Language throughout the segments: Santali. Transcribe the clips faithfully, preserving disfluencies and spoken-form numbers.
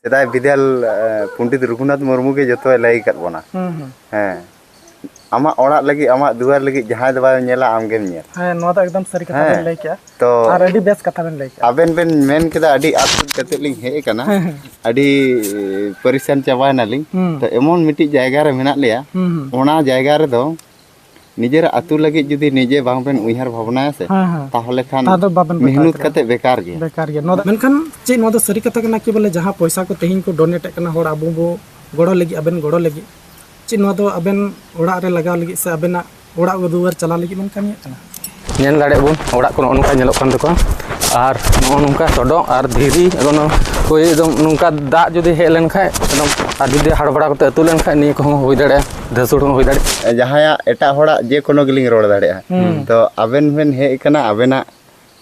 ᱥᱮᱫᱟᱭ ᱵᱤᱫᱟᱹᱞ ᱯᱚᱱᱰᱤᱛ ᱨᱚᱜᱷᱩᱱᱟᱛᱷ ᱢᱩᱨᱢᱩ ᱜᱮ ᱡᱚᱛᱚᱭ ᱞᱟᱹᱭ ᱟᱠᱟᱫ ᱵᱚᱱᱟ᱾ ᱦᱩᱸ ᱦᱩᱸ᱾ ᱦᱮᱸ, ᱟᱢᱟᱜ ᱚᱲᱟᱜ ᱞᱟᱹᱜᱤᱫ, ᱟᱢᱟᱜ ᱫᱩᱣᱟᱹᱨ ᱞᱟᱹᱜᱤᱫ ᱡᱟᱦᱟᱸᱭ ᱫᱚ ᱵᱟᱭ ᱧᱮᱞᱟ, ᱟᱢ ᱜᱮᱢ ᱧᱮᱞ᱾ ᱦᱮᱸ, ᱱᱚᱣᱟ ᱫᱚ ᱮᱠᱫᱚᱢ ᱥᱟᱹᱨᱤ ᱠᱟᱛᱷᱟ ᱵᱮᱱ ᱞᱟᱹᱭ ᱠᱮᱜᱼᱟ᱾ ᱛᱚ ᱟᱨ ᱟᱹᱰᱤ ᱵᱮᱥ ᱠᱟᱛᱷᱟ ᱵᱮᱱ ᱞᱟᱹᱭ ᱠᱮᱜᱼᱟ᱾ ᱟᱵᱮᱱ ᱵᱮᱱ ᱢᱮᱱ ᱠᱮᱫᱟ, ᱟᱹᱰᱤ ᱟᱥ ᱠᱟᱛᱮᱫ ᱞᱤᱧ ᱦᱮᱡ ᱟᱠᱟᱱᱟ᱾ ᱦᱮᱸ ᱦᱮᱸ᱾ ᱟᱹᱰᱤ ᱯᱟᱨᱤᱥᱟᱱ ᱪᱟᱵᱟᱭᱮᱱᱟᱞᱤᱧ᱾ ᱦᱩᱸ᱾ ᱛᱚ ᱮᱢᱚᱱ ᱢᱤᱫᱴᱤᱡ ᱡᱟᱭᱜᱟ ᱨᱮ ᱢᱮᱱᱟᱜ ᱞᱮᱭᱟ, ᱦᱩᱸ ᱦᱩᱸ᱾ ᱚᱱᱟ ᱡᱟᱭᱜᱟ ᱨᱮᱫᱚ ᱱᱤᱡᱮᱨᱟᱜ ᱟᱹᱛᱩ ᱞᱟᱹᱜᱤᱫ ᱡᱩᱫᱤ ᱱᱤᱡᱮ ᱵᱟᱝ ᱵᱮᱱ ᱩᱭᱦᱟᱹᱨ ᱵᱷᱟᱵᱽᱱᱟᱭᱟ ᱥᱮ, ᱦᱮᱸ ᱦᱮᱸ᱾ ᱛᱟᱦᱚᱞᱮ ᱠᱷᱟᱱ ᱛᱟᱦᱚᱞᱮ ᱫᱚ ᱵᱟᱵᱮᱱ ᱵᱮᱠᱟᱨ ᱢᱮᱦᱱᱚᱛ ᱠᱮᱫᱟ᱾ ᱠᱟᱛᱮ ᱵᱮᱠᱟᱨ ᱜᱮᱭᱟ᱾ ᱵᱮᱠᱟᱨ ᱜᱮᱭᱟ᱾ ᱱᱚᱣᱟ ᱫᱚ ᱢᱮᱱᱠᱷᱟᱱ ᱪᱮᱫ ᱱᱚᱣᱟ ᱫᱚ ᱥᱟᱹᱨᱤ ᱠᱟᱛᱷᱟ ᱠᱟᱱᱟ ᱠᱤ ᱵᱚᱞᱮ ᱡᱟᱦᱟᱸ ᱯᱚᱭᱥᱟ ᱠᱚ ᱛᱮᱦᱮᱧ ᱠᱚ ᱰᱳᱱᱮᱴ ᱮᱫ ᱠᱟᱱᱟ ᱦᱚᱲ ᱟᱵᱚ ᱵᱚ ᱜᱚᱲᱚ ᱞᱟᱹᱜᱤᱫ, ᱟᱵᱮᱱ ᱜᱚᱲᱚ ᱞᱟᱹᱜᱤᱫ, ᱪᱮᱫ ᱱᱚᱣᱟ ᱫᱚ ᱟᱵᱮᱱ ᱚᱲᱟᱜ ᱨᱮ ᱞᱟᱜᱟᱣ ᱞᱟᱹᱜᱤᱫ ᱥᱮ ᱟᱵᱮᱱᱟᱜ ᱚᱲᱟᱜ ᱫᱩᱣᱟᱹᱨ ᱪᱟᱞᱟᱣ ᱞᱟᱹᱜᱤᱫ ᱵᱮᱱ ᱠᱟᱹᱢᱤᱭᱮᱫ ᱠᱟᱱᱟ? ᱧᱮᱞ ᱫᱟᱲᱮᱭᱟᱜ ᱵᱚᱱ ᱚᱲᱟᱜ ᱠᱚ ᱱᱚᱜᱼᱚ ᱱᱚᱝᱠᱟ ᱧᱮᱞᱚᱜ ᱠᱟᱱ ᱛᱟᱠᱚᱣᱟ᱾ ᱟᱨ ᱱᱚᱜᱼᱚ ᱱᱚᱝᱠᱟ ᱥᱚᱰᱚᱜ ᱟᱨ ᱫᱷᱤᱨᱤ, ᱮᱠᱫᱚᱢ ᱦᱳᱭ, ᱮᱠᱫᱚᱢ ᱱᱚᱝᱠᱟ ᱫᱟᱜ ᱡᱩᱫᱤ ᱦᱮᱡ ᱞᱮᱱᱠᱷᱟᱡ, ᱮᱠᱫᱚᱢ ᱟᱨ ᱡᱩᱫᱤ ᱦᱟᱲᱵᱟᱲᱟ ᱠᱟᱛᱮ ᱟᱹᱛᱩ ᱞᱮᱱᱠᱷᱟᱡ, ᱱᱤᱭᱟᱹ ᱠᱚᱦᱚᱸ ᱦᱩᱭ ᱫᱟᱲᱮᱭᱟᱜᱼᱟ, ᱫᱷᱟᱹᱥᱩᱲ ᱦᱚᱸ ᱦᱩᱭ ᱫᱟᱲᱮᱭᱟᱜᱼᱟ᱾ ᱡᱟᱦᱟᱸᱭᱟᱜ ᱮᱴᱟᱜ ᱦᱚᱲᱟᱜ ᱡᱮ ᱠᱳᱱᱳ ᱜᱮᱞᱤᱧ ᱨᱚᱲ ᱫᱟᱲᱮᱭᱟᱜᱼᱟ᱾ ᱦᱩᱸ᱾ ᱛᱚ ᱟᱵᱮᱱ ᱵᱮᱱ ᱦᱮᱡ ᱟᱠᱟᱱᱟ, ᱟᱵᱮᱱᱟᱜ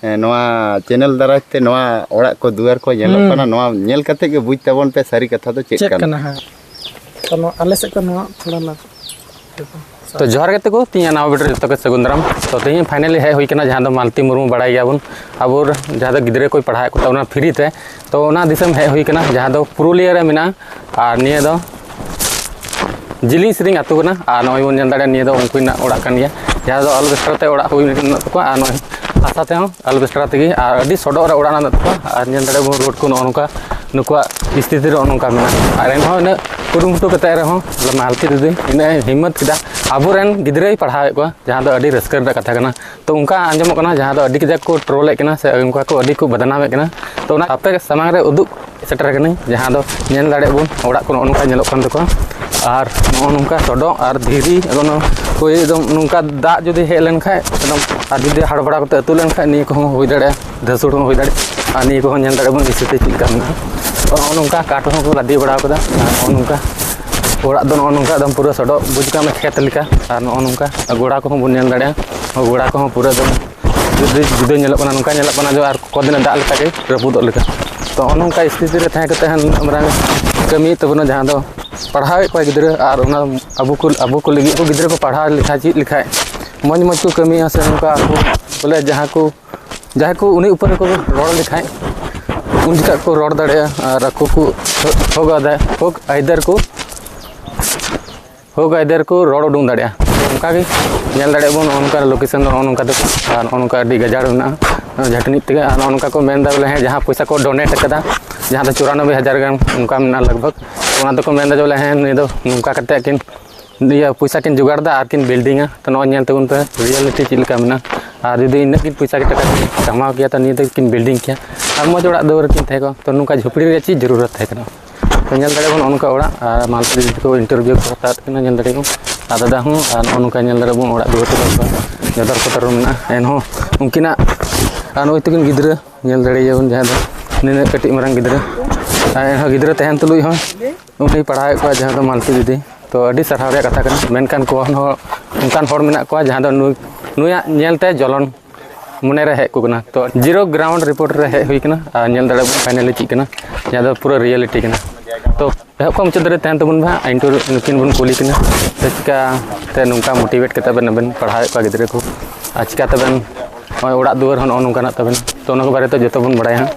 ᱦᱮᱸ, ᱱᱚᱣᱟ ᱪᱮᱱᱮᱞ ᱫᱟᱨᱟᱭ ᱛᱮ ᱱᱚᱣᱟ ᱚᱲᱟᱜ ᱠᱚ ᱫᱩᱣᱟᱹᱨ ᱠᱚ ᱧᱮᱞᱚᱜ ᱦᱩᱸ᱾ ᱠᱟᱱᱟ, ᱱᱚᱣᱟ ᱧᱮᱞ ᱠᱟᱛᱮ ᱜᱮ ᱵᱩᱡᱽ ᱛᱟᱵᱚᱱ ᱯᱮ ᱥᱟᱹᱨᱤ ᱠᱟᱛᱷᱟ ᱫᱚ ᱪᱮᱫ ᱪᱮᱫ ᱠᱟᱱᱟ᱾ ᱠᱟᱱᱟ, ᱦᱮᱸ᱾ ᱛᱚ ᱱᱚᱣᱟ ᱟᱞᱮ ᱥᱮᱫ ᱠᱷᱚᱱ ᱱᱚᱣᱟ ᱛᱷᱚᱲᱟ ᱞᱟᱹᱭ ᱛᱟᱵᱚᱱ᱾ ᱛᱚ ᱡᱚᱦᱟᱨ ᱜᱟᱛᱮ ᱠᱚ, ᱛᱤᱦᱤᱧᱟᱜ ᱱᱟᱣᱟ ᱵᱷᱤᱰᱤᱭᱳ ᱨᱮ ᱡᱚᱛᱚ ᱜᱮ ᱥᱟᱹᱜᱩᱱ ᱫᱟᱨᱟᱢ᱾ ᱛᱚ ᱛᱮᱦᱮᱧ ᱯᱷᱟᱭᱱᱟᱞᱤ ᱦᱮᱡ ᱦᱩᱭ ᱠᱟᱱᱟ, ᱡᱟᱦᱟᱸ ᱫᱚ ᱢᱟᱞᱛᱤ ᱢᱩᱨᱢᱩ ᱵᱟᱲᱟᱭ ᱜᱮᱭᱟᱵᱚᱱ, ᱟᱵᱚ ᱡᱟᱦᱟᱸ ᱫᱚ ᱜᱤᱫᱽᱨᱟᱹ ᱠᱚᱭ ᱯᱟᱲᱦᱟᱣᱮᱫ ᱠᱚ ᱛᱟᱵᱚᱱᱟ ᱯᱷᱨᱤ ᱛᱮ᱾ ᱛᱚ ᱚᱱᱟ ᱫᱤᱥᱚᱢ ᱦᱮᱡ ᱦᱩᱭ ᱠᱟᱱᱟ, ᱡᱟᱦᱟᱸ ᱫᱚ ᱯᱩᱨᱩᱞᱤᱭᱟᱹ ᱨᱮ ᱢᱮᱱᱟᱜᱼᱟ᱾ ᱟᱨ ᱱᱤᱭᱟᱹ ᱫᱚ ᱡᱤᱞᱤᱧ ᱥᱮᱨᱮᱧ ᱟᱹᱛᱩ ᱠᱟᱱᱟ᱾ ᱟᱨ ᱱᱚᱜᱼᱚᱭ ᱵᱚᱱ ᱧᱮᱞ ᱫᱟᱲᱮᱭᱟᱜᱼᱟ, ᱱᱤᱭᱟᱹ ᱫᱚ ᱩᱱᱠᱩᱣᱟᱜ ᱚᱲᱟᱜ ᱠᱟᱱ ᱜᱮᱭᱟ, ᱡᱟᱦᱟᱸ ᱫᱚ ᱟᱞᱵᱮᱥᱴᱟᱨ ᱛᱮ ᱚᱲᱟᱜ ᱦᱩᱭ ᱢᱮᱱᱟᱜ ᱛᱟᱠᱚᱣᱟ᱾ ᱟᱨ ᱱᱚᱜᱼᱚᱭ ᱦᱟᱥᱟ ᱛᱮᱦᱚᱸ ᱟᱞᱵᱮᱥᱴᱟᱨ ᱛᱮᱜᱮ, ᱟᱨ ᱟᱹᱰᱤ ᱥᱚᱰᱚᱜ ᱨᱮ ᱚᱲᱟᱜ ᱢᱮᱱᱟᱜ ᱛᱟᱠᱚᱣᱟ᱾ ᱟᱨ ᱧᱮᱞ ᱫᱟᱲᱮᱭᱟᱜ ᱵᱚᱱ ᱨᱳᱰ ᱠᱚ ᱱᱚᱜᱼᱚ ᱱᱚᱝᱠᱟ ᱱᱩᱠᱩᱣᱟᱜ ᱥᱛᱷᱤᱛᱤ ᱨᱮ ᱱᱚᱜᱼᱚ ᱱᱚᱝᱠᱟ ᱢᱮᱱᱟᱜᱼᱟ᱾ ᱟᱨ ᱮᱱᱦᱚᱸ ᱤᱱᱟᱹᱜ ᱠᱩᱨᱩᱢᱩᱴᱩ ᱠᱟᱛᱮ ᱨᱮᱦᱚᱸ ᱢᱟᱞᱛᱤ ᱫᱤᱫᱤ ᱤᱱᱟᱹᱜ ᱮ ᱦᱤᱢᱢᱚᱛ ᱠᱮᱫᱟ, ᱟᱵᱚᱨᱮᱱ ᱜᱤᱫᱽᱨᱟᱹᱭ ᱯᱟᱲᱦᱟᱣᱮᱫ ᱠᱚᱣᱟ, ᱡᱟᱦᱟᱸ ᱫᱚ ᱟᱹᱰᱤ ᱨᱟᱹᱥᱠᱟᱹ ᱨᱮᱱᱟᱜ ᱠᱟᱛᱷᱟ ᱠᱟᱱᱟ᱾ ᱛᱚ ᱚᱱᱠᱟ ᱟᱸᱡᱚᱢᱚᱜ ᱠᱟᱱᱟ, ᱡᱟᱦᱟᱸ ᱫᱚ ᱟᱹᱰᱤ ᱠᱟᱡᱟᱠ ᱠᱚ ᱴᱨᱳᱞᱮᱫ ᱠᱟᱱᱟ ᱥᱮ ᱚᱱᱠᱟ ᱠᱚ ᱟᱹᱰᱤ ᱠᱚ ᱵᱟᱫᱱᱟᱢᱮᱫ ᱠᱟᱱᱟ᱾ ᱛᱚ ᱚᱱᱟ ᱟᱯᱮ ᱥᱟᱢᱟᱝ ᱨᱮ ᱩᱫᱩᱜ ᱥᱮᱴᱮᱨ ᱠᱟᱹᱱᱟᱹᱧ, ᱡᱟᱦᱟᱸ ᱫᱚ ᱧᱮᱞ ᱫᱟᱲᱮᱭᱟᱜ ᱵᱚᱱ ᱚᱲᱟᱜ ᱠᱚ ᱱᱚᱜᱼᱚ ᱱᱚᱝᱠᱟ ᱧᱮᱞᱚᱜ ᱠᱟᱱ ᱛᱟᱠᱚᱣᱟ᱾ ᱟᱨ ᱱᱚᱜᱼᱚ ᱱᱚᱝᱠᱟ ᱥᱚᱰᱚᱜ ᱟᱨ ᱫᱷᱤᱨᱤ, ᱮᱠᱫᱚᱢ ᱦᱳᱭ, ᱮᱠᱫᱚᱢ ᱱᱚᱝᱠᱟ ᱫᱟᱜ ᱡᱩᱫᱤ ᱦᱮᱡ ᱞᱮᱱᱠᱷᱟᱡ, ᱮᱠᱫᱚᱢ ᱟᱨ ᱡᱩᱫᱤ ᱦᱟᱲᱵᱟᱲᱟ ᱠᱟᱛᱮ ᱟᱹᱛᱩ ᱞᱮᱱᱠᱷᱟᱡ, ᱱᱤᱭᱟᱹ ᱠᱚᱦᱚᱸ ᱦᱩᱭ ᱫᱟᱲᱮᱭᱟᱜᱼᱟ, ᱫᱷᱟᱹᱥᱩᱲ ᱦᱚᱸ ᱦᱩᱭ ᱫᱟᱲᱮᱭᱟᱜᱼᱟ᱾ ᱟᱨ ᱱᱤᱭᱟᱹ ᱠᱚᱦᱚᱸ ᱧᱮᱞ ᱫᱟᱲᱮᱭᱟᱜ ᱵᱚᱱ ᱥᱛᱷᱤᱛᱤ ᱪᱮᱫ ᱞᱮᱠᱟ ᱢᱮᱱᱟᱜᱼᱟ᱾ ᱛᱚ ᱱᱚᱜᱼᱚ ᱱᱚᱝᱠᱟ ᱠᱟᱴ ᱦᱚᱸ ᱠᱚ ᱞᱟᱫᱮ ᱵᱟᱲᱟ ᱠᱟᱫᱟ᱾ ᱟᱨ ᱱᱚᱜᱼᱚ ᱱᱚᱝᱠᱟ ᱚᱲᱟᱜ ᱫᱚ ᱱᱚᱜᱼᱚ ᱱᱚᱝᱠᱟ ᱮᱠᱫᱚᱢ ᱯᱩᱨᱟᱹ ᱥᱚᱰᱚᱜ, ᱵᱩᱡᱽ ᱠᱟᱜ ᱢᱮ ᱠᱷᱮᱛ ᱞᱮᱠᱟ᱾ ᱟᱨ ᱱᱚᱜᱼᱚ ᱱᱚᱝᱠᱟ ᱜᱚᱲᱟ ᱠᱚᱦᱚᱸ ᱵᱚᱱ ᱧᱮᱞ ᱫᱟᱲᱮᱭᱟᱜᱼᱟ, ᱜᱚᱲᱟ ᱠᱚᱦᱚᱸ ᱯᱩᱨᱟᱹ ᱮᱠᱫᱚᱢ ᱡᱩᱫᱟᱹ ᱡᱩᱫᱟᱹ ᱧᱮᱞᱚᱜ ᱠᱟᱱᱟ, ᱱᱚᱝᱠᱟ ᱧᱮᱞᱚᱜ ᱠᱟᱱᱟ ᱡᱮ ᱟᱨ ᱠᱚᱫᱤᱱᱮ ᱫᱟᱜ ᱞᱮᱠᱷᱟᱡ ᱜᱮ ᱨᱟᱹᱯᱩᱫᱚᱜ ᱞᱮᱠᱟ᱾ ᱛᱚ ᱱᱚᱜᱼᱚ ᱱᱚᱝᱠᱟ ᱥᱛᱷᱤᱛᱤ ᱨᱮ ᱛᱟᱦᱮᱸ ᱠᱟᱛᱮ ᱦᱚᱸ ᱱᱩᱱᱟᱹᱜ ᱢᱟᱨᱟᱝ ᱠᱟᱹᱢᱤᱭᱮᱫ ᱛᱟᱵᱚᱱᱟ, ᱡᱟᱦᱟᱸ ᱫᱚ ᱯᱟᱲᱦᱟᱣᱮᱫ ᱠᱚᱣᱟ ᱜᱤᱫᱽᱨᱟᱹ, ᱟᱨ ᱚᱱᱟ ᱟᱵᱚ ᱠᱚ, ᱟᱵᱚ ᱠᱚ ᱞᱟᱹᱜᱤᱫ ᱠᱚ ᱜᱤᱫᱽᱨᱟᱹ ᱠᱚ ᱯᱟᱲᱦᱟᱣ ᱞᱮᱠᱷᱟᱡ, ᱪᱮᱫ ᱞᱮᱠᱷᱟᱡ ᱢᱚᱡᱽ ᱢᱚᱡᱽ ᱠᱚ ᱠᱟᱹᱢᱤᱭᱟ, ᱥᱮ ᱱᱚᱝᱠᱟ ᱟᱠᱚ ᱵᱚᱞᱮ ᱡᱟᱦᱟᱸ ᱠᱚ, ᱡᱟᱦᱟᱸᱭ ᱠᱚ ᱩᱱᱤ ᱩᱯᱚᱨ ᱨᱮᱠᱚ ᱨᱚᱲ ᱞᱮᱠᱷᱟᱡ, ᱩᱱ ᱡᱚᱠᱷᱟᱡ ᱠᱚ ᱨᱚᱲ ᱫᱟᱲᱮᱭᱟᱜᱼᱟ ᱟᱨ ᱟᱠᱚ ᱠᱚ ᱦᱚᱠ ᱟᱹᱭᱫᱟᱹᱨ, ᱦᱚᱠ ᱟᱹᱭᱫᱟᱹᱨ ᱠᱚ ᱦᱚᱠ ᱟᱹᱭᱫᱟᱹᱨ ᱠᱚ ᱨᱚᱲ ᱩᱰᱩᱝ ᱫᱟᱲᱮᱭᱟᱜᱼᱟ᱾ ᱚᱱᱠᱟ ᱜᱮ ᱧᱮᱞ ᱫᱟᱲᱮᱭᱟᱜ ᱵᱚᱱ, ᱱᱚᱜᱼᱚ ᱱᱚᱝᱠᱟ location ᱫᱚ ᱱᱚᱜᱼᱚ ᱱᱚᱝᱠᱟ ᱫᱚ, ᱟᱨ ᱱᱚᱜᱼᱚ ᱱᱚᱝᱠᱟ ᱟᱹᱰᱤ ᱜᱟᱡᱟᱲ ᱢᱮᱱᱟᱜᱼᱟ ᱡᱷᱟᱹᱴᱱᱤᱡ ᱛᱮᱜᱮ᱾ ᱟᱨ ᱱᱚᱜᱼᱚ ᱱᱚᱝᱠᱟ ᱠᱚ ᱢᱮᱱᱫᱟ ᱵᱚᱞᱮ, ᱦᱮᱸ, ᱡᱟᱦᱟᱸ ᱯᱚᱭᱥᱟ ᱠᱚ donate ᱟᱠᱟᱫᱟ, ᱡᱟᱦᱟᱸ ᱫᱚ ᱪᱩᱨᱟᱱᱚᱵᱵᱳᱭ ᱦᱟᱡᱟᱨ ᱜᱟᱱ ᱚᱱᱠᱟ ᱢᱮᱱᱟᱜᱼᱟ ᱞᱟᱜᱽ ᱵᱷᱟᱜᱽ, ᱚᱱᱟ ᱫᱚᱠᱚ ᱢᱮᱱᱫᱟ ᱡᱮ ᱵᱚᱞᱮ, ᱦᱮᱸ, ᱱᱤᱭᱟᱹ ᱫᱚ ᱱᱚᱝᱠᱟ ᱠᱟᱛᱮ ᱠᱤᱱ ᱤᱭᱟᱹ ᱯᱚᱭᱥᱟ ᱠᱤᱱ ᱡᱚᱜᱟᱲ ᱮᱫᱟ ᱟᱨ ᱠᱤᱱ building ᱟ᱾ ᱛᱚ ᱱᱚᱜᱼᱚᱭ ᱧᱮᱞ ᱛᱟᱵᱚᱱ ᱯᱮ reality ᱪᱮᱫ ᱞᱮᱠᱟ ᱢᱮᱱᱟᱜᱼᱟ᱾ ᱟᱨ ᱡᱩᱫᱤ ᱤᱱᱟᱹᱜ ᱠᱤᱱ ᱯᱚᱭᱥᱟ ᱠᱤᱱ ᱴᱟᱠᱟ ᱠᱤᱱ ᱠᱟᱢᱟᱣ ᱠᱮᱭᱟ, ᱛᱚ ᱱᱤᱭᱟᱹ ᱛᱮ ᱠᱤᱱ building ᱠᱮᱭᱟ ᱟᱨ ᱢᱚᱡᱽ ᱚᱲᱟᱜ ᱫᱩᱣᱟᱹᱨ ᱨᱮᱠᱤᱱ ᱛᱟᱦᱮᱸ ᱠᱚᱜᱼᱟ᱾ ᱛᱚ ᱱᱚᱝᱠᱟ ᱡᱷᱩᱯᱲᱤ ᱨᱮᱭᱟᱜ ᱪᱮᱫ ᱡᱟᱹᱨᱩᱲᱟᱛ ᱛᱟᱦᱮᱸ ᱠᱟᱱᱟ? ᱛᱚ ᱧᱮᱞ ᱫᱟᱲᱮᱭᱟᱜ ᱵᱚᱱ ᱱᱚᱜᱼᱚ ᱱᱚᱝᱠᱟ ᱚᱲᱟᱜ, ᱟᱨ ᱢᱟᱞᱛᱤ ᱫᱤᱫᱤ ᱛᱟᱠᱚ interview ᱠᱚ ᱦᱟᱛᱟᱣᱮᱫ ᱠᱟᱱᱟ, ᱧᱮᱞ ᱫᱟᱲᱮᱭᱟᱜ ᱵᱚᱱ᱾ ᱟᱨ ᱫᱟᱫᱟ ᱦᱚᱸ, ᱟᱨ ᱱᱚᱜᱼᱚ ᱱᱚᱝᱠᱟ ᱧᱮᱞ ᱫᱟᱲᱮᱭᱟᱜ ᱵᱚᱱ ᱚᱲᱟᱜ ᱫᱩᱣᱟᱹᱨ ᱛᱟᱠᱚ ᱡᱚᱫᱚᱨ ᱠᱚᱫᱚᱨ ᱢᱮᱱᱟᱜᱼᱟ᱾ ᱮᱱᱦᱚᱸ ᱩᱱᱠᱤᱱᱟᱜ ᱟᱨ ᱱᱩᱜᱼᱩᱭ ᱛᱟᱹᱠᱤᱱ ᱜᱤᱫᱽᱨᱟᱹ ᱧᱮᱞ ᱫᱟᱲᱮᱭᱟᱵᱚᱱ, ᱡᱟᱦᱟᱸ ᱫᱚ ᱱᱤᱱᱟᱹᱜ ᱠᱟᱹᱴᱤᱡ ᱢᱟᱨᱟᱝ ᱜᱤᱫᱽᱨᱟᱹ, ᱟᱨ ᱮᱱᱦᱚᱸ ᱜᱤᱫᱽᱨᱟᱹ ᱛᱟᱦᱮᱱ ᱛᱩᱞᱩᱡ ᱦᱚᱸ ᱩᱱᱤ ᱯᱟᱲᱦᱟᱣᱮᱫ ᱠᱚᱣᱟ, ᱡᱟᱦᱟᱸ ᱫᱚ ᱢᱟᱞᱛᱤ ᱫᱤᱫᱤ᱾ ᱛᱚ ᱟᱹᱰᱤ ᱥᱟᱨᱦᱟᱣ ᱨᱮᱭᱟᱜ ᱠᱟᱛᱷᱟ ᱠᱟᱱᱟ, ᱢᱮᱱᱠᱷᱟᱱ ᱠᱚ ᱦᱚᱸ ᱚᱱᱠᱟᱱ ᱦᱚᱲ ᱢᱮᱱᱟᱜ ᱠᱚᱣᱟ ᱡᱟᱦᱟᱸ ᱫᱚ ᱱᱩᱭ, ᱱᱩᱭᱟᱜ ᱧᱮᱞᱛᱮ ᱡᱚᱞᱚᱱ ᱢᱚᱱᱮᱨᱮ ᱦᱮᱡ ᱟᱠᱚ ᱠᱟᱱᱟ᱾ ᱛᱚ Zero Ground Report ᱨᱮ ᱦᱮᱡ ᱦᱩᱭ ᱠᱟᱱᱟ ᱟᱨ ᱧᱮᱞ ᱫᱟᱲᱮᱭᱟᱜ ᱵᱚᱱ finally ᱪᱮᱫ ᱠᱟᱱᱟ, ᱡᱟᱦᱟᱸ ᱫᱚ ᱯᱩᱨᱟᱹ reality ᱠᱟᱱᱟ᱾ ᱛᱚ ᱮᱦᱚᱵ ᱠᱷᱚᱱ ᱢᱩᱪᱟᱹᱫ ᱫᱷᱟᱹᱨᱤᱡ ᱛᱟᱦᱮᱱ ᱛᱟᱵᱚᱱ ᱯᱮ ᱦᱟᱸᱜ, ᱤᱱᱴᱟᱨ-, ᱱᱩᱠᱤᱱ ᱵᱚᱱ ᱠᱩᱞᱤ ᱠᱤᱱᱟ, ᱛᱚ ᱪᱤᱠᱟᱹᱛᱮ ᱱᱚᱝᱠᱟ motivate ᱠᱟᱛᱮ ᱵᱮᱱ, ᱵᱮᱱ ᱯᱟᱲᱦᱟᱣᱮᱫ ᱠᱚᱣᱟ ᱜᱤᱫᱽᱨᱟᱹ ᱠᱚ, ᱟᱨ ᱪᱤᱠᱟᱹᱛᱮ ᱵᱮᱱ ᱱᱚᱜᱼᱚᱭ ᱚᱲᱟᱜ ᱫᱩᱣᱟᱹᱨ ᱦᱚᱸ ᱱᱚᱜᱼᱚ ᱱᱚᱝᱠᱟᱱᱟᱜ ᱛᱟᱵᱮᱱ, ᱛᱚ ᱚᱱᱟ ᱠᱚ ᱵᱟᱨᱮᱛᱮ ᱡᱚᱛᱚ ᱵᱚᱱ ᱵᱟᱲᱟᱭᱟ ᱦᱟᱸᱜ᱾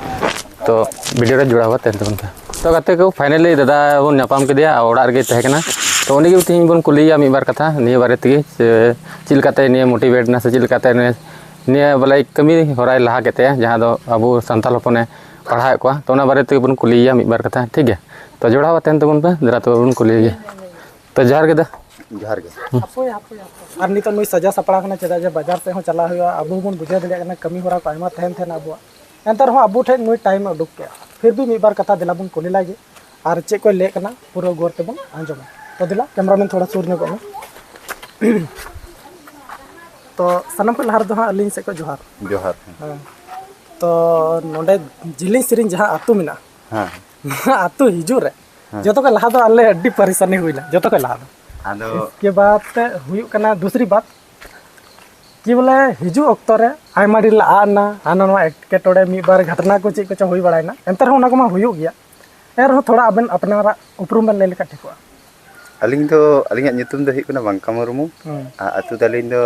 ᱛᱚ video ᱨᱮ ᱡᱚᱲᱟᱣ ᱠᱟᱛᱮ ᱛᱟᱦᱮᱱ ᱛᱟᱵᱚᱱ ᱯᱮ᱾ ᱛᱚ ᱜᱟᱛᱮ ᱠᱚ, finally ᱫᱟᱫᱟ ᱵᱚᱱ ᱧᱟᱯᱟᱢ ᱠᱮᱫᱮᱭᱟ ᱟᱨ ᱚᱲᱟᱜ ᱨᱮᱜᱮ ᱛᱟᱦᱮᱸ ᱠᱟᱱᱟ᱾ ᱛᱚ ᱩᱱᱤ ᱜᱮ ᱛᱮᱦᱮᱧ ᱵᱚᱱ ᱠᱩᱞᱤᱭᱮᱭᱟ ᱢᱤᱫ ᱵᱟᱨ ᱠᱟᱛᱷᱟ ᱱᱤᱭᱟᱹ ᱵᱟᱨᱮ ᱛᱮᱜᱮ, ᱥᱮ ᱪᱮᱫ ᱞᱮᱠᱟᱛᱮ ᱱᱤᱭᱟᱹ motivate ᱮᱱᱟ, ᱥᱮ ᱪᱮᱫ ᱞᱮᱠᱟᱛᱮ ᱱᱤᱭᱟᱹ, ᱱᱤᱭᱟᱹ ᱵᱚᱞᱮ ᱠᱟᱹᱢᱤ ᱦᱚᱨᱟᱭ ᱞᱟᱦᱟ ᱠᱮᱫ ᱛᱟᱭᱟ, ᱡᱟᱦᱟᱸ ᱫᱚ ᱟᱵᱚ ᱥᱟᱱᱛᱟᱲ ᱦᱚᱯᱚᱱᱮ ᱯᱟᱲᱦᱟᱣᱮᱫ ᱠᱚᱣᱟ᱾ ᱛᱚ ᱚᱱᱟ ᱵᱟᱨᱮ ᱛᱮᱜᱮ ᱵᱚᱱ ᱠᱩᱞᱤᱭᱮᱭᱟ ᱢᱤᱫ ᱵᱟᱨ ᱠᱟᱛᱷᱟ, ᱴᱷᱤᱠ ᱜᱮᱭᱟ? ᱛᱚ ᱡᱚᱲᱟᱣ ᱠᱟᱛᱮ ᱛᱟᱦᱮᱱ ᱛᱟᱵᱚᱱ ᱯᱮ, ᱫᱮᱞᱟ ᱛᱚᱵᱮ ᱵᱚᱱ ᱠᱩᱞᱤᱭᱮ ᱜᱮ᱾ ᱛᱚ ᱡᱚᱦᱟᱨ ᱜᱮ ᱫᱟ᱾ ᱡᱚᱦᱟᱨ ᱜᱮ᱾ ᱦᱟᱯᱳᱭ, ᱦᱟᱯᱳᱭ, ᱦᱟᱯᱳᱭ᱾ ᱟᱨ ᱱᱤᱛᱚᱜ ᱱᱩᱭ ᱥᱟᱡᱟᱣ ᱥᱟᱯᱲᱟᱣ ᱠᱟᱱᱟ, ᱪᱮᱫᱟᱜ ᱡᱮ ᱵᱟᱡᱟᱨ ᱥᱮᱫ ᱦᱚᱸ ᱪᱟᱞᱟᱜ ᱦᱩᱭᱩᱜᱼᱟ, ᱟᱵᱚ ᱦᱚᱸᱵᱚᱱ ᱵᱩᱡᱷᱟᱹᱣ ᱫᱟᱲᱮᱭᱟᱜ ᱠᱟᱱᱟ ᱠᱟᱹᱢᱤ ᱦᱚᱨᱟ ᱠᱚ ᱟᱭᱢᱟ ᱛᱟᱦᱮᱱ ᱛᱟᱦᱮᱱᱟ ᱟᱵᱚᱣᱟᱜ᱾ ᱮᱱᱛᱮ ᱨᱮᱦᱚᱸ ᱟᱵᱚ ᱴᱷᱮᱱ ᱱᱩᱭ time ᱮ ᱩᱰᱩᱠ ᱠᱮᱜᱼᱟ, ᱯᱷᱤᱨ ᱵᱷᱤ ᱢᱤᱫ ᱵᱟᱨ ᱠᱟᱛᱷᱟ ᱫᱮᱞᱟ ᱵᱚᱱ ᱠᱩᱞᱤ ᱞᱟᱭ ᱜᱮ, ᱟᱨ ᱪᱮᱫ ᱠᱚᱭ ᱞᱟᱹᱭᱮᱫ ᱠᱟᱱᱟ ᱯᱩᱨᱟᱹ ᱜᱚᱨ ᱛᱮᱵᱚᱱ ᱟᱸᱡᱚᱢᱟ᱾ ᱛᱚ ᱫᱮᱞᱟ cameraman ᱛᱷᱚᱲᱟ ᱥᱩᱨ ᱧᱚᱜᱚᱜ ᱢᱮ᱾ ᱛᱚ ᱥᱟᱱᱟᱢ ᱠᱷᱚᱱ ᱞᱟᱦᱟ ᱨᱮᱫᱚ ᱦᱟᱸᱜ ᱟᱹᱞᱤᱧ ᱥᱮᱫ ᱠᱷᱚᱱ ᱡᱚᱦᱟᱨ᱾ ᱡᱚᱦᱟᱨ᱾ ᱦᱮᱸ᱾ ᱛᱚ ᱱᱚᱰᱮ ᱡᱤᱞᱤᱧ ᱥᱮᱨᱮᱧ ᱡᱟᱦᱟᱸ ᱟᱹᱛᱩ ᱢᱮᱱᱟᱜᱼᱟ, ᱦᱮᱸ᱾ ᱱᱚᱣᱟ ᱟᱹᱛᱩ ᱦᱤᱡᱩᱜ ᱨᱮ ᱦᱮᱸ᱾ ᱡᱚᱛᱚ ᱠᱷᱚᱱ ᱞᱟᱦᱟ ᱫᱚ ᱟᱞᱮ ᱟᱹᱰᱤ ᱯᱟᱨᱤᱥᱟᱱᱤ ᱦᱩᱭᱱᱟ, ᱡᱚᱛᱚ ᱠᱷᱚᱱ ᱞᱟᱦᱟ ᱫᱚ᱾ ᱟᱫᱚ ᱤᱥᱠᱮ ᱵᱟᱫ ᱦᱩᱭᱩᱜ ᱠᱟᱱᱟ ᱫᱩᱥᱨᱤ ᱵᱟᱛ, ᱠᱤ ᱵᱚᱞᱮ ᱦᱤᱡᱩᱜ ᱚᱠᱛᱚ ᱨᱮ ᱟᱭᱢᱟ ᱰᱷᱮᱨ ᱞᱮ ᱟᱫ ᱮᱱᱟ, ᱦᱟᱱᱟ ᱱᱚᱣᱟ ᱮᱴᱠᱮᱴᱚᱬᱮ ᱢᱤᱫ ᱵᱟᱨ ᱜᱷᱚᱴᱚᱱᱟ ᱠᱚ ᱪᱮᱫ ᱠᱚᱪᱚ ᱦᱩᱭ ᱵᱟᱲᱟᱭᱮᱱᱟ, ᱮᱱᱛᱮ ᱨᱮᱦᱚᱸ ᱚᱱᱟ ᱠᱚᱢᱟ ᱦᱩᱭᱩᱜ ᱜᱮᱭᱟ᱾ ᱮᱱ ᱨᱮᱦᱚᱸ ᱛᱷᱚᱲᱟ ᱟᱵᱮᱱ ᱟᱯᱱᱟᱨᱟᱜ ᱩᱯᱨᱩᱢ ᱵᱮᱱ ᱞᱟᱹᱭ ᱞᱮᱠᱷᱟᱱ ᱴᱷᱤᱠᱚᱜᱼᱟ᱾ ᱟᱹᱞᱤᱧ ᱫᱚ, ᱟᱹᱞᱤᱧᱟᱜ ᱧᱩᱛᱩᱢ ᱫᱚ ᱦᱩᱭᱩᱜ ᱠᱟᱱᱟ ᱵᱟᱝᱠᱟ ᱢᱩᱨᱢᱩ᱾ ᱦᱩᱸ᱾ ᱟᱨ ᱟᱹᱛᱩ ᱛᱟᱹᱞᱤᱧ ᱫᱚ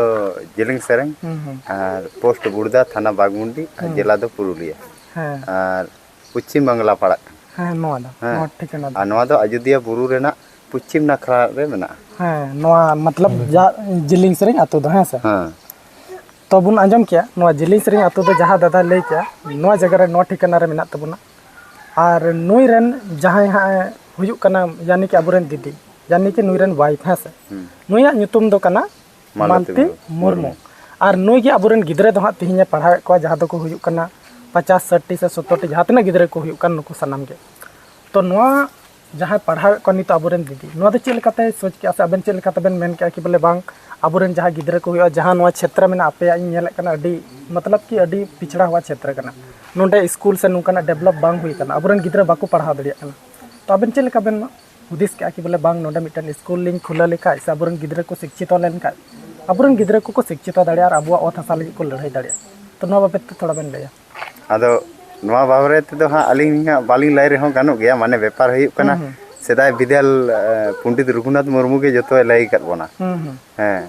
ᱡᱮᱞᱮᱧ ᱥᱮᱨᱮᱝ᱾ ᱦᱩᱸ, ᱦᱩᱸ᱾ ᱟᱨ ᱯᱳᱥᱴ ᱵᱩᱲᱫᱟ, ᱛᱷᱟᱱᱟ ᱵᱟᱜᱽᱢᱩᱱᱰᱤ, ᱟᱨ ᱦᱩᱸ᱾ ᱡᱮᱞᱟ ᱫᱚ ᱯᱩᱨᱩᱞᱤᱭᱟᱹ᱾ ᱦᱮᱸ᱾ ᱟᱨ ᱯᱚᱪᱷᱤᱢ ᱵᱟᱝᱞᱟ ᱯᱟᱲᱟᱜ ᱠᱟᱱᱟ᱾ ᱦᱮᱸ, ᱱᱚᱣᱟ ᱫᱚ, ᱦᱮᱸ᱾ ᱱᱚᱣᱟ ᱴᱷᱤᱠᱟᱹᱱᱟ ᱫᱚ᱾ ᱟᱨ ᱱᱚᱣᱟ ᱫᱚ ᱟᱡᱳᱫᱤᱭᱟᱹ ᱵᱩᱨᱩ ᱨᱮᱱᱟᱜ ᱯᱚᱪᱷᱤᱢ ᱱᱟᱠᱷᱟ ᱨᱮ ᱢᱮᱱᱟᱜᱼᱟ᱾ ᱦᱮᱸ, ᱱᱚᱣᱟ ᱢᱚᱛᱞᱚᱵ ᱡᱟ ᱡᱤᱞᱤᱧ ᱥᱮᱨᱮᱧ ᱟᱹᱛᱩ ᱫᱚ, ᱦᱮᱸ ᱥᱮ? ᱦᱮᱸ᱾ ᱛᱚ ᱵᱚᱱ ᱟᱸᱡᱚᱢ ᱠᱮᱜᱼᱟ, ᱱᱚᱣᱟ ᱡᱤᱞᱤᱧ ᱥᱮᱨᱮᱧ ᱟᱹᱛᱩ ᱫᱚ ᱡᱟᱦᱟᱸ ᱫᱟᱫᱟᱭ ᱞᱟᱹᱭ ᱠᱮᱜᱼᱟ, ᱱᱚᱣᱟ ᱡᱟᱭᱜᱟ ᱨᱮ ᱱᱚᱣᱟ ᱴᱷᱤᱠᱟᱹᱱᱟ ᱨᱮ ᱢᱮᱱᱟᱜ ᱛᱟᱵᱚᱱᱟ᱾ ᱟᱨ ᱱᱩᱭ ᱨᱮᱱ ᱡᱟᱦᱟᱸᱭ ᱦᱟᱸᱜ ᱮ ᱦᱩᱭᱩᱜ ᱠᱟᱱᱟ, ᱭᱟᱱᱤ ᱠᱤ ᱟᱵᱚᱨᱮᱱ ᱫᱤᱫᱤ, ᱭᱟᱱᱤ ᱠᱤ ᱱᱩᱭ ᱨᱮᱱ wife, ᱦᱮᱸ ᱥᱮ? ᱦᱩᱸ᱾ ᱱᱩᱭᱟᱜ ᱧᱩᱛᱩᱢ ᱫᱚ ᱠᱟᱱᱟ ᱢᱟᱞᱚᱛᱤ ᱢᱟᱞᱛᱤ ᱢᱩᱨᱢᱩ᱾ ᱢᱩᱨᱢᱩ᱾ ᱟᱨ ᱱᱩᱭ ᱜᱮ ᱟᱵᱚᱨᱮᱱ ᱜᱤᱫᱽᱨᱟᱹ ᱫᱚ ᱦᱟᱸᱜ ᱛᱮᱦᱮᱧ ᱮ ᱯᱟᱲᱦᱟᱣᱮᱫ ᱠᱚᱣᱟ, ᱡᱟᱦᱟᱸ ᱫᱚᱠᱚ ᱦᱩᱭᱩᱜ ᱠᱟᱱᱟ ᱯᱚᱪᱟᱥ, ᱥᱟᱴ ᱴᱤ ᱥᱮ ᱥᱚᱛᱛᱚᱨ ᱴᱤ, ᱡᱟᱦᱟᱸ ᱛᱤᱱᱟᱹᱜ ᱜᱤᱫᱽᱨᱟᱹ ᱠᱚ ᱦᱩᱭᱩᱜ ᱠᱟᱱ, ᱱᱩᱠᱩ ᱥᱟᱱᱟᱢ ᱜᱮ᱾ ᱛᱚ ᱱᱚᱣᱟ ᱡᱟᱦᱟᱸᱭ ᱯᱟᱲᱦᱟᱣᱮᱫ ᱠᱚᱣᱟ ᱱᱤᱛᱚᱜ ᱟᱵᱚᱨᱮᱱ ᱫᱤᱫᱤ, ᱱᱚᱣᱟ ᱫᱚ ᱪᱮᱫ ᱞᱮᱠᱟᱛᱮᱭ ᱥᱳᱪ ᱠᱮᱜᱼᱟ ᱥᱮ ᱟᱵᱮᱱ ᱪᱮᱫ ᱞᱮᱠᱟ ᱛᱮᱵᱮᱱ ᱢᱮᱱ ᱠᱮᱜᱼᱟ ᱠᱤ ᱵᱚᱞᱮ ᱵᱟᱝ, ᱟᱵᱚᱨᱮᱱ ᱡᱟᱦᱟᱸ ᱜᱤᱫᱽᱨᱟᱹ ᱠᱚ ᱦᱩᱭᱩᱜᱼᱟ, ᱡᱟᱦᱟᱸ ᱱᱚᱣᱟ ᱪᱷᱮᱛᱨᱚ ᱢᱮᱱᱟᱜᱼᱟ, ᱟᱯᱮᱭᱟᱜ ᱤᱧ ᱧᱮᱞᱮᱫ ᱠᱟᱱᱟ ᱟᱹᱰᱤ, ᱢᱚᱛᱞᱚᱵ ᱠᱤ ᱟᱹᱰᱤ ᱯᱤᱪᱷᱲᱟ ᱦᱩᱣᱟ ᱪᱷᱮᱛᱨᱚ ᱠᱟᱱᱟ, ᱱᱚᱰᱮ ᱥᱠᱩᱞ ᱥᱮ ᱱᱚᱝᱠᱟᱱᱟᱜ develop ᱵᱟᱝ ᱦᱩᱭ ᱠᱟᱱᱟ, ᱟᱵᱚᱨᱮᱱ ᱜᱤᱫᱽᱨᱟᱹ ᱵᱟᱠᱚ ᱯᱟᱲᱦᱟᱣ ᱫᱟᱲᱮᱭᱟᱜ ᱠᱟᱱᱟ, ᱛᱚ ᱟᱵᱮᱱ ᱪᱮᱫ ᱞᱮᱠᱟ ᱵᱮᱱ ᱦᱩᱫᱤᱥ ᱠᱮᱜᱼᱟ ᱠᱤ ᱵᱚᱞᱮ ᱵᱟᱝ, ᱱᱚᱰᱮ ᱢᱤᱫᱴᱮᱱ ᱥᱠᱩᱞ ᱞᱤᱧ ᱠᱷᱩᱞᱟᱹᱣ ᱞᱮᱠᱷᱟᱡ ᱥᱮ ᱟᱵᱚᱨᱮᱱ ᱜᱤᱫᱽᱨᱟᱹ ᱠᱚ ᱥᱤᱠᱪᱷᱤᱛᱚ ᱞᱮᱱᱠᱷᱟᱡ, ᱟᱵᱚᱨᱮᱱ ᱜᱤᱫᱽᱨᱟᱹ ᱠᱚᱠᱚ ᱥᱤᱠᱪᱷᱤᱛᱚ ᱫᱟᱲᱮᱭᱟᱜᱼᱟ ᱟᱨ ᱟᱵᱚᱣᱟᱜ ᱚᱛ ᱦᱟᱥᱟ ᱞᱟᱹᱜᱤᱫ ᱠᱚ ᱞᱟᱹᱲᱦᱟᱹᱭ ᱫᱟᱲᱮᱭᱟᱜᱼᱟ? ᱛᱚ ᱱᱚᱣᱟ ᱵᱟᱵᱚᱫ ᱛᱮ ᱛᱷᱚᱲᱟ ᱵᱮᱱ ᱞᱟᱹᱭᱟ᱾ ᱟᱫᱚ ᱱᱚᱣᱟ ᱵᱟᱵᱚᱫ ᱨᱮ ᱛᱮᱫᱚ ᱦᱟᱸᱜ ᱟᱹᱞᱤᱧ ᱦᱟᱸᱜ ᱵᱟᱹᱞᱤᱧ ᱞᱟᱹᱭ ᱨᱮᱦᱚᱸ ᱜᱟᱱᱚᱜ ᱜᱮᱭᱟ, ᱢᱟᱱᱮ ᱵᱮᱯᱟᱨ ᱦᱩᱭᱩᱜ ᱠᱟᱱᱟ, ᱦᱩᱸ, ᱦᱩᱸ᱾ ᱥᱮᱫᱟᱭ ᱵᱤᱫᱟᱹᱞ, ᱮ, ᱯᱚᱱᱰᱤᱛ ᱨᱚᱜᱷᱩᱱᱟᱛᱷ ᱢᱩᱨᱢᱩ ᱜᱮ ᱡᱚᱛᱚᱭ ᱞᱟᱹᱭ ᱟᱠᱟᱫ ᱵᱚᱱᱟ᱾ ᱦᱩᱸ, ᱦᱩᱸ᱾ ᱦᱮᱸ,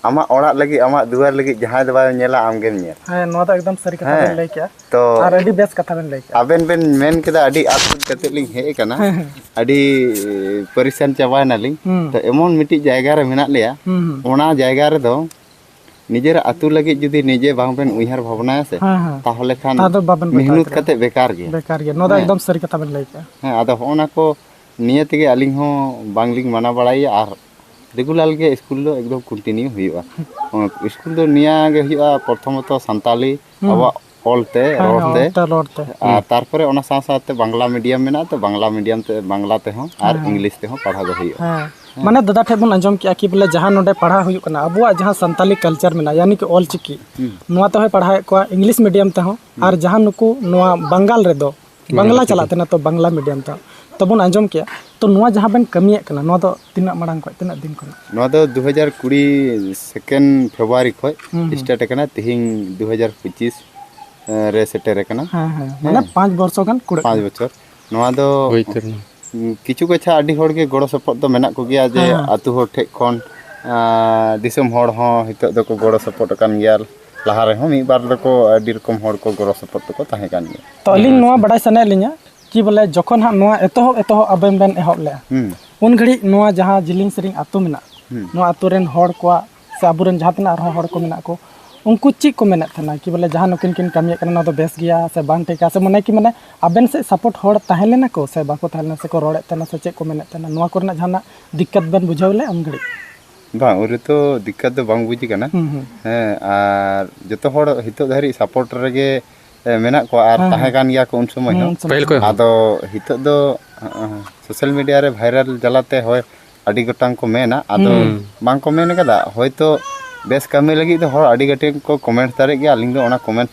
ᱟᱢᱟᱜ ᱚᱲᱟᱜ ᱞᱟᱹᱜᱤᱫ, ᱟᱢᱟᱜ ᱫᱩᱣᱟᱹᱨ ᱞᱟᱹᱜᱤᱫ ᱡᱟᱦᱟᱸᱭ ᱫᱚ ᱵᱟᱭ ᱧᱮᱞᱟ, ᱟᱢ ᱜᱮᱢ ᱧᱮᱞᱟ᱾ ᱦᱮᱸ, ᱱᱚᱣᱟ ᱫᱚ ᱮᱠᱫᱚᱢ ᱥᱟᱹᱨᱤ ᱠᱟᱛᱷᱟ ᱦᱮᱸ, ᱵᱮᱱ ᱞᱟᱹᱭ ᱠᱮᱜᱼᱟ᱾ ᱛᱚ ᱟᱨ ᱟᱹᱰᱤ ᱵᱮᱥ ᱠᱟᱛᱷᱟ ᱵᱮᱱ ᱞᱟᱹᱭ ᱠᱮᱜᱼᱟ᱾ ᱟᱵᱮᱱ ᱵᱮᱱ ᱢᱮᱱ ᱠᱮᱫᱟ, ᱟᱹᱰᱤ ᱟᱥ ᱠᱟᱛᱮᱫ ᱞᱤᱧ ᱦᱮᱡ ᱟᱠᱟᱱᱟ, ᱦᱮᱸ, ᱦᱮᱸ᱾ ᱟᱹᱰᱤ ᱯᱟᱨᱤᱥᱟᱱ ᱪᱟᱵᱟᱭᱮᱱᱟᱞᱤᱧ᱾ ᱦᱩᱸ᱾ ᱛᱚ ᱮᱢᱚᱱ ᱢᱤᱫᱴᱤᱡ ᱡᱟᱭᱜᱟ ᱨᱮ ᱢᱮᱱᱟᱜ ᱞᱮᱭᱟ, ᱦᱩᱸ, ᱦᱩᱸ᱾ ᱚᱱᱟ ᱡᱟᱭᱜᱟ ᱨᱮᱫᱚ ᱱᱤᱡᱮᱨᱟᱜ ᱟᱹᱛᱩ ᱞᱟᱹᱜᱤᱫ ᱡᱩᱫᱤ ᱱᱤᱡᱮ ᱵᱟᱝ ᱵᱮᱱ ᱩᱭᱦᱟᱹᱨ ᱵᱷᱟᱵᱽᱱᱟᱭᱟ ᱥᱮ, ᱦᱮᱸ, ᱦᱮᱸ᱾ ᱛᱟᱦᱚᱞᱮ ᱠᱷᱟᱱ ᱛᱟᱦᱚᱞᱮ ᱫᱚ ᱵᱟᱵᱮᱱ ᱵᱟᱧᱪᱟᱣ ᱢᱮᱦᱱᱩᱛ ᱫᱟᱲᱮᱭᱟᱜᱼᱟ᱾ ᱠᱟᱛᱮᱫ ᱵᱮᱠᱟᱨ ᱜᱮ᱾ ᱵᱮᱠᱟᱨ ᱜᱮ᱾ ᱱᱚᱣᱟ ᱫᱚ ᱦᱮᱸ᱾ ᱮᱠᱫᱚᱢ ᱥᱟᱹᱨᱤ ᱠᱟᱛᱷᱟ ᱵᱮᱱ ᱞᱟᱹᱭ ᱠᱮᱜᱼᱟ᱾ ᱦᱮᱸ, ᱟᱫᱚ ᱦᱚᱸᱜᱼᱚ ᱱᱟ ᱠᱚ ᱱᱤᱭᱟᱹ ᱛᱮᱜᱮ ᱟᱹᱞᱤᱧ ᱦᱚᱸ ᱵᱟᱝᱞᱤᱧ ᱢᱟᱱᱟ ᱵᱟᱲᱟᱭᱮᱭᱟ, ᱟᱨ regular ᱜᱮ ᱥᱠᱩᱞ ᱫᱚ ᱮᱠᱫᱚᱢ continue ᱦᱩᱭᱩᱜᱼᱟ᱾ ᱥᱠᱩᱞ ᱫᱚ ᱱᱤᱭᱟᱹ ᱜᱮ ᱦᱩᱭᱩᱜᱼᱟ, ᱯᱨᱚᱛᱷᱚᱢᱚᱛᱚ ᱥᱟᱱᱛᱟᱞᱤ, ᱦᱩᱸ᱾ ᱟᱵᱚᱣᱟᱜ ᱚᱞ ᱛᱮ, ᱦᱮᱸ, ᱨᱚᱲ ᱦᱮᱸ, ᱛᱮ, ᱚᱞ ᱛᱮ, ᱨᱚᱲ ᱛᱮ᱾ ᱟᱨ ᱦᱩᱸ᱾ ᱛᱟᱨᱯᱚᱨᱮ ᱚᱱᱟ ᱥᱟᱶ ᱥᱟᱶᱛᱮ ᱵᱟᱝᱞᱟ medium ᱢᱮᱱᱟᱜᱼᱟ, ᱛᱚ ᱵᱟᱝᱞᱟ medium ᱛᱮ, ᱵᱟᱝᱞᱟ ᱛᱮᱦᱚᱸ ᱟᱨ ᱦᱮᱸ, ᱦᱮᱸ᱾ English ᱛᱮᱦᱚᱸ ᱯᱟᱲᱦᱟᱣ ᱫᱚ ᱦᱩᱭᱩᱜᱼᱟ᱾ ᱦᱮᱸ᱾ ᱦᱮᱸ᱾ ᱢᱟᱱᱮ ᱫᱟᱫᱟ ᱴᱷᱮᱡ ᱵᱚᱱ ᱟᱸᱡᱚᱢ ᱠᱮᱜᱼᱟ ᱠᱤ ᱵᱚᱞᱮ ᱡᱟᱦᱟᱸ ᱱᱚᱰᱮ ᱯᱟᱲᱦᱟᱣ ᱦᱩᱭᱩᱜ ᱠᱟᱱᱟ, ᱟᱵᱚᱣᱟᱜ ᱡᱟᱦᱟᱸ ᱥᱟᱱᱛᱟᱞᱤ culture ᱢᱮᱱᱟᱜᱼᱟ, ᱭᱟᱱᱤ ᱠᱤ ᱚᱞ ᱪᱤᱠᱤ, ᱦᱩᱸ᱾ ᱱᱚᱣᱟ ᱛᱮᱦᱚᱸᱭ ᱯᱟᱲᱦᱟᱣᱮᱫ ᱠᱚᱣᱟ English medium ᱛᱮᱦᱚᱸ, ᱦᱩᱸ᱾ ᱟᱨ ᱡᱟᱦᱟᱸ ᱱᱩᱠᱩ ᱱᱚᱣᱟ ᱵᱟᱝᱜᱟᱞ ᱨᱮᱫᱚ ᱵᱟᱝᱞᱟ ᱵᱟᱝᱞᱟ ᱪᱟᱞᱟᱜ ᱛᱮᱜᱮ᱾ ᱛᱟᱦᱮᱱᱟ, ᱛᱚ ᱵᱟᱝᱞᱟ medium ᱛᱮ᱾ ᱛᱚ ᱵᱚᱱ ᱟᱸᱡᱚᱢ ᱠᱮᱜᱼᱟ᱾ ᱛᱚ ᱱᱚᱣᱟ ᱡᱟᱦᱟᱸ ᱵᱮᱱ ᱠᱟᱹᱢᱤᱭᱮᱫ ᱠᱟᱱᱟ, ᱱᱚᱣᱟ ᱫᱚ ᱛᱤᱱᱟᱹᱜ ᱢᱟᱲᱟᱝ ᱠᱷᱚᱡ, ᱛᱤᱱᱟᱹᱜ ᱫᱤᱱ ᱠᱷᱚᱱᱟᱜ? ᱱᱚᱣᱟ ᱫᱚ ᱫᱩ ᱦᱟᱡᱟᱨ ᱠᱩᱲᱤ second February ᱠᱷᱚᱡ ᱦᱩᱸ, ᱦᱩᱸ᱾ Start ᱟᱠᱟᱱᱟ, ᱛᱮᱦᱮᱧ ᱫᱩ ᱦᱟᱡᱟᱨ ᱯᱚᱸᱪᱤᱥ ᱨᱮ ᱥᱮᱴᱮᱨ ᱟᱠᱟᱱᱟ᱾ ᱦᱮᱸ, ᱦᱮᱸ᱾ ᱢᱟᱱᱮ ᱦᱮᱸ᱾ ᱯᱟᱸᱪ ᱵᱚᱨᱥᱚ ᱜᱟᱱ ᱠᱩᱲᱟᱹᱜ ᱯᱟᱸᱪ ᱠᱟᱱᱟ᱾ ᱵᱚᱪᱷᱚᱨ᱾ ᱱᱚᱣᱟ ᱫᱚ ᱦᱩᱭ ᱩᱛᱟᱹᱨ ᱮᱱᱟ᱾ ᱠᱤᱪᱷᱩ ᱠᱟᱪᱷᱟ ᱟᱹᱰᱤ ᱦᱚᱲ ᱜᱮ ᱜᱚᱲᱚ ᱥᱚᱯᱚᱦᱚᱫ ᱫᱚ ᱢᱮᱱᱟᱜ ᱠᱚᱜᱮᱭᱟ, ᱡᱮ ᱦᱮᱸ, ᱦᱮᱸ᱾ ᱟᱹᱛᱩ ᱦᱚᱲ ᱴᱷᱮᱡ ᱠᱷᱚᱱ, ᱟᱸ, ᱫᱤᱥᱚᱢ ᱦᱚᱲ ᱦᱚᱸ ᱱᱤᱛᱚᱜ ᱫᱚᱠᱚ ᱜᱚᱲᱚ ᱥᱚᱯᱚᱦᱚᱫ ᱟᱠᱟᱱ ᱜᱮᱭᱟ᱾ ᱞᱟᱦᱟ ᱨᱮᱦᱚᱸ ᱢᱤᱫ ᱵᱟᱨ ᱫᱚᱠᱚ ᱟᱹᱰᱤ ᱨᱚᱠᱚᱢ ᱦᱚᱲ ᱠᱚ ᱜᱚᱲᱚ ᱥᱚᱯᱚᱦᱚᱫ ᱫᱚᱠᱚ ᱛᱟᱦᱮᱸ ᱠᱟᱱ ᱜᱮᱭᱟ᱾ ᱛᱚ ᱟᱹᱞᱤᱧ ᱱᱚᱣᱟ ᱵᱟᱰᱟᱭ ᱥᱟᱱᱟᱭᱮᱫ ᱞᱤᱧᱟ ᱠᱤ ᱵᱚᱞᱮ ᱡᱚᱠᱷᱚᱱ ᱦᱟᱸᱜ ᱱᱚᱣᱟ ᱮᱛᱚᱦᱚᱵ ᱮᱛᱚᱦᱚᱵ ᱟᱵᱮᱱ ᱵᱮᱱ ᱮᱦᱚᱵ ᱞᱮᱜᱼᱟ, ᱦᱩᱸ᱾ ᱩᱱ ᱜᱷᱟᱹᱲᱤᱡ ᱱᱚᱣᱟ ᱡᱟᱦᱟᱸ ᱡᱤᱞᱤᱧ ᱥᱮᱨᱮᱧ ᱟᱹᱛᱩ ᱢᱮᱱᱟᱜᱼᱟ, ᱦᱩᱸ᱾ ᱱᱚᱣᱟ ᱟᱹᱛᱩ ᱨᱮᱱ ᱦᱚᱲ ᱠᱚᱣᱟᱜ ᱥᱮ ᱟᱵᱚᱨᱮᱱ ᱡᱟᱦᱟᱸ ᱛᱤᱱᱟᱹᱜ ᱟᱨᱦᱚᱸ ᱦᱚᱲ ᱠᱚ ᱢᱮᱱᱟᱜ ᱠᱚ, ᱩᱱᱠᱩ ᱪᱮᱫ ᱠᱚ ᱢᱮᱱᱮᱫ ᱛᱟᱦᱮᱱᱟ ᱠᱤ ᱵᱚᱞᱮ ᱡᱟᱦᱟᱸ ᱱᱩᱠᱤᱱ ᱠᱤᱱ ᱠᱟᱹᱢᱤᱭᱮᱫ ᱠᱟᱱᱟ ᱱᱚᱣᱟ ᱫᱚ ᱵᱮᱥ ᱜᱮᱭᱟ ᱥᱮ ᱵᱟᱝ ᱴᱷᱤᱠᱟ, ᱥᱮ ᱢᱟᱱᱮ ᱠᱤ ᱢᱟᱱᱮ ᱟᱵᱮᱱ ᱥᱮᱫ ᱥᱟᱯᱳᱨᱴ ᱦᱚᱲ ᱛᱟᱦᱮᱸ ᱞᱮᱱᱟ ᱠᱚ ᱥᱮ ᱵᱟᱠᱚ ᱛᱟᱦᱮᱸ ᱞᱮᱱᱟ, ᱥᱮᱠᱚ ᱨᱚᱲᱮᱫ ᱛᱟᱦᱮᱱᱟ ᱥᱮ ᱪᱮᱫ ᱠᱚ ᱢᱮᱱᱮᱫ ᱛᱟᱦᱮᱱᱟ, ᱱᱚᱣᱟ ᱠᱚᱨᱮᱱᱟᱜ ᱡᱟᱦᱟᱱᱟᱜ ᱫᱤᱠᱠᱟᱛ ᱵᱮᱱ ᱵᱩᱡᱷᱟᱹᱣ ᱞᱮᱫ ᱩᱱ ᱜᱷᱟᱹᱲᱤᱡ? ᱵᱟᱝ, ᱩᱱ ᱨᱮᱛᱚ ᱫᱤᱠᱠᱟᱛ ᱫᱚ ᱵᱟᱝ ᱵᱩᱡᱽ ᱠᱟᱱᱟ᱾ ᱦᱩᱸ, ᱦᱩᱸ᱾ ᱦᱮᱸ, ᱟᱨ ᱡᱚᱛᱚ ᱦᱚᱲ ᱱᱤᱛᱚᱜ ᱫᱷᱟᱹᱨᱤᱡ ᱥᱟᱯᱳᱨᱴ ᱨᱮᱜᱮ, ᱮ, ᱢᱮᱱᱟᱜ ᱠᱚᱣᱟ ᱟᱨ ᱦᱮᱸ, ᱛᱟᱦᱮᱸ ᱦᱮᱸ᱾ ᱠᱟᱱ ᱜᱮᱭᱟ ᱠᱚ ᱩᱱ ᱥᱚᱢᱚᱭ ᱦᱩᱸ, ᱦᱚᱸ᱾ ᱩᱱ ᱥᱚᱢᱚᱭ᱾ ᱯᱟᱹᱦᱤᱞ ᱠᱷᱚᱱ ᱦᱚᱸ᱾ ᱟᱫᱚ ᱱᱤᱛᱚᱜ ᱫᱚ, ᱦᱚᱸᱜᱼᱚ, ᱥᱳᱥᱟᱞ ᱢᱤᱰᱤᱭᱟ ᱨᱮ ᱵᱷᱟᱭᱨᱟᱞ ᱡᱟᱞᱟᱛᱮ ᱦᱳᱭ ᱟᱹᱰᱤ ᱜᱚᱴᱟᱝ ᱠᱚ ᱢᱮᱱᱟ, ᱟᱫᱚ ᱦᱩᱸ᱾ ᱵᱟᱝ ᱠᱚ ᱢᱮᱱ ᱠᱟᱫᱟ, ᱦᱚᱭᱛᱳ ᱵᱮᱥ ᱠᱟᱹᱢᱤ ᱞᱟᱹᱜᱤᱫ ᱫᱚ ᱦᱚᱲ ᱟᱹᱰᱤ ᱜᱟᱴᱮ ᱠᱚ ᱠᱚᱢᱮᱱᱴ ᱫᱟᱲᱮᱜ ᱜᱮᱭᱟ, ᱟᱹᱞᱤᱧ ᱫᱚ ᱚᱱᱟ ᱠᱚᱢᱮᱱᱴ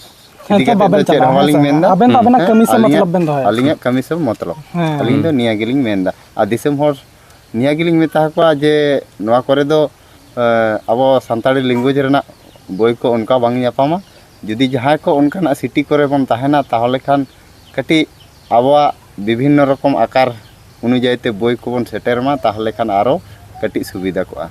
ᱦᱮᱸ, ᱤᱫᱤ ᱛᱚ ᱠᱟᱛᱮ ᱵᱟᱵᱮᱱ ᱫᱚ ᱪᱮᱫ ᱪᱟᱞᱟᱜᱼᱟ, ᱦᱚᱸ ᱦᱮᱸ ᱵᱟᱹᱞᱤᱧ ᱥᱮ? ᱢᱮᱱᱫᱟ᱾ ᱟᱵᱮᱱ ᱫᱚ ᱦᱮᱸ? ᱟᱵᱮᱱᱟᱜ ᱦᱮᱸ? ᱠᱟᱹᱢᱤ ᱥᱮ ᱟᱹᱞᱤᱧᱟᱜ, ᱢᱚᱛᱞᱚᱵ ᱵᱮᱱ ᱫᱚᱦᱚᱭᱟ᱾ ᱟᱹᱞᱤᱧᱟᱜ ᱠᱟᱹᱢᱤ ᱥᱮ ᱢᱚᱛᱞᱚᱵ᱾ ᱦᱮᱸ᱾ ᱟᱹᱞᱤᱧ ᱫᱚ ᱦᱩᱸ᱾ ᱱᱤᱭᱟᱹ ᱜᱮᱞᱤᱧ ᱢᱮᱱᱫᱟ᱾ ᱟᱨ ᱫᱤᱥᱚᱢ ᱦᱚᱲ ᱱᱤᱭᱟᱹ ᱜᱮᱞᱤᱧ ᱢᱮᱛᱟ ᱠᱚᱣᱟ ᱡᱮ ᱱᱚᱣᱟ ᱠᱚᱨᱮ ᱫᱚ, ᱮ, ᱟᱵᱚ ᱥᱟᱱᱛᱟᱲᱤ ᱞᱮᱝᱜᱩᱭᱮᱡᱽ ᱨᱮᱱᱟᱜ ᱵᱳᱭ ᱠᱚ ᱚᱱᱠᱟ ᱵᱟᱝ ᱧᱟᱯᱟᱢᱟ᱾ ᱡᱩᱫᱤ ᱡᱟᱦᱟᱸᱭ ᱠᱚ ᱚᱱᱠᱟᱱᱟᱜ ᱥᱤᱴᱤ ᱠᱚᱨᱮ ᱵᱚᱱ ᱛᱟᱦᱮᱱᱟ, ᱛᱟᱦᱚᱞᱮ ᱠᱷᱟᱱ ᱠᱟᱹᱴᱤᱡ ᱟᱵᱚᱣᱟᱜ ᱵᱤᱵᱷᱤᱱᱱᱚ ᱨᱚᱠᱚᱢ ᱟᱠᱟᱨ ᱚᱱᱩᱡᱟᱭᱤ ᱛᱮ ᱵᱳᱭ ᱠᱚᱵᱚᱱ ᱥᱮᱴᱮᱨ ᱢᱟ, ᱛᱟᱦᱚᱞᱮ ᱠᱷᱟᱱ ᱟᱨᱚ ᱠᱟᱹᱴᱤᱡ ᱥᱩᱵᱤᱫᱷᱟ ᱠᱚᱜᱼᱟ᱾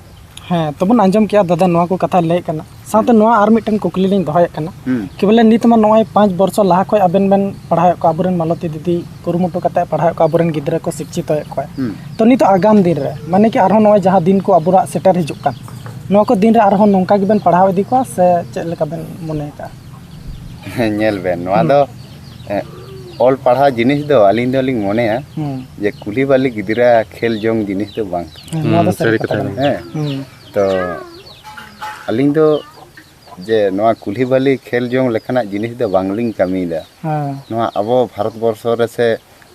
ᱦᱮᱸ, ᱛᱚᱵᱚᱱ ᱟᱸᱡᱚᱢ ᱠᱮᱜᱼᱟ ᱫᱟᱫᱟ ᱱᱚᱣᱟ ᱠᱚ ᱠᱟᱛᱷᱟᱭ ᱞᱟᱹᱭᱮᱫ ᱠᱟᱱᱟ᱾ ᱥᱟᱶᱛᱮ ᱦᱩᱸ᱾ ᱱᱚᱣᱟ ᱟᱨ ᱢᱤᱫᱴᱮᱱ ᱠᱩᱠᱞᱤ ᱞᱤᱧ ᱫᱚᱦᱚᱭᱮᱫ ᱠᱟᱱᱟ ᱦᱩᱸ᱾ ᱠᱤ ᱵᱚᱞᱮ ᱱᱤᱛ ᱢᱟ ᱱᱚᱜᱼᱚᱭ ᱯᱟᱸᱪ ᱵᱚᱨᱥᱚ ᱞᱟᱦᱟ ᱠᱷᱚᱱ ᱟᱵᱮᱱ ᱵᱮᱱ ᱯᱟᱲᱦᱟᱣᱮᱫ ᱠᱚᱣᱟ, ᱟᱵᱚᱨᱮᱱ ᱢᱟᱞᱚᱛᱤ ᱫᱤᱫᱤ ᱠᱩᱨᱩᱢᱩᱴᱩ ᱠᱟᱛᱮ ᱯᱟᱲᱦᱟᱣᱮᱫ ᱠᱚᱣᱟ, ᱟᱵᱚᱨᱮᱱ ᱜᱤᱫᱽᱨᱟᱹ ᱠᱚ ᱥᱤᱠᱪᱷᱤᱛᱚᱭᱮᱫ ᱠᱚᱣᱟ᱾ ᱦᱩᱸ᱾ ᱛᱚ ᱱᱤᱛᱚᱜ ᱟᱜᱟᱢ ᱫᱤᱱ ᱨᱮ ᱢᱟᱱᱮ ᱠᱤ ᱟᱨᱦᱚᱸ ᱱᱚᱜᱼᱚᱭ ᱡᱟᱦᱟᱸ ᱫᱤᱱ ᱠᱚ ᱟᱵᱚᱣᱟᱜ ᱥᱮᱴᱮᱨ ᱦᱤᱡᱩᱜ ᱠᱟᱱ, ᱱᱚᱣᱟ ᱠᱚ ᱫᱤᱱ ᱨᱮ ᱟᱨᱦᱚᱸ ᱱᱚᱝᱠᱟ ᱜᱮᱵᱮᱱ ᱯᱟᱲᱦᱟᱣ ᱤᱫᱤ ᱠᱚᱣᱟ ᱥᱮ ᱪᱮᱫ ᱞᱮᱠᱟ ᱵᱮᱱ ᱢᱚᱱᱮ ᱟᱠᱟᱫᱼᱟ? ᱦᱮᱸ, ᱧᱮᱞ ᱵᱮᱱ, ᱱᱚᱣᱟ ᱦᱩᱸ᱾ ᱫᱚ, ᱮ, ᱚᱞ ᱯᱟᱲᱦᱟᱣ ᱡᱤᱱᱤᱥ ᱫᱚ ᱟᱹᱞᱤᱧ ᱫᱚᱞᱤᱧ ᱢᱚᱱᱮᱭᱟ ᱦᱩᱸ᱾ ᱡᱮ ᱠᱩᱞᱦᱤ ᱵᱟᱹᱞᱤ ᱜᱤᱫᱽᱨᱟᱹ ᱠᱷᱮᱞ ᱡᱚᱝ ᱡᱤᱱᱤᱥ ᱫᱚ ᱵᱟᱝ ᱠᱟᱱᱟ᱾ ᱦᱮᱸ, ᱱᱚᱣᱟ ᱫᱚ ᱦᱩᱸ, ᱥᱟᱹᱨᱤ ᱥᱟᱹᱨᱤ ᱠᱟᱛᱷᱟ ᱠᱟᱛᱷᱟ ᱠᱟᱱᱟ᱾ ᱠᱟᱱᱟ᱾ ᱦᱮᱸ᱾ ᱦᱩᱸ᱾ ᱛᱚ ᱟᱹᱞᱤᱧ ᱫᱚ ᱡᱮ ᱱᱚᱣᱟ ᱠᱩᱞᱦᱤ ᱵᱟᱹᱞᱤ ᱠᱷᱮᱞ ᱡᱚᱝ ᱞᱮᱠᱟᱱᱟᱜ ᱡᱤᱱᱤᱥ ᱫᱚ ᱵᱟᱝᱞᱤᱧ ᱠᱟᱹᱢᱤᱭᱮᱫᱟ᱾ ᱦᱮᱸ᱾ ᱱᱚᱣᱟ ᱟᱵᱚ ᱵᱷᱟᱨᱚᱛ ᱵᱚᱨᱥᱚ ᱨᱮ ᱥᱮ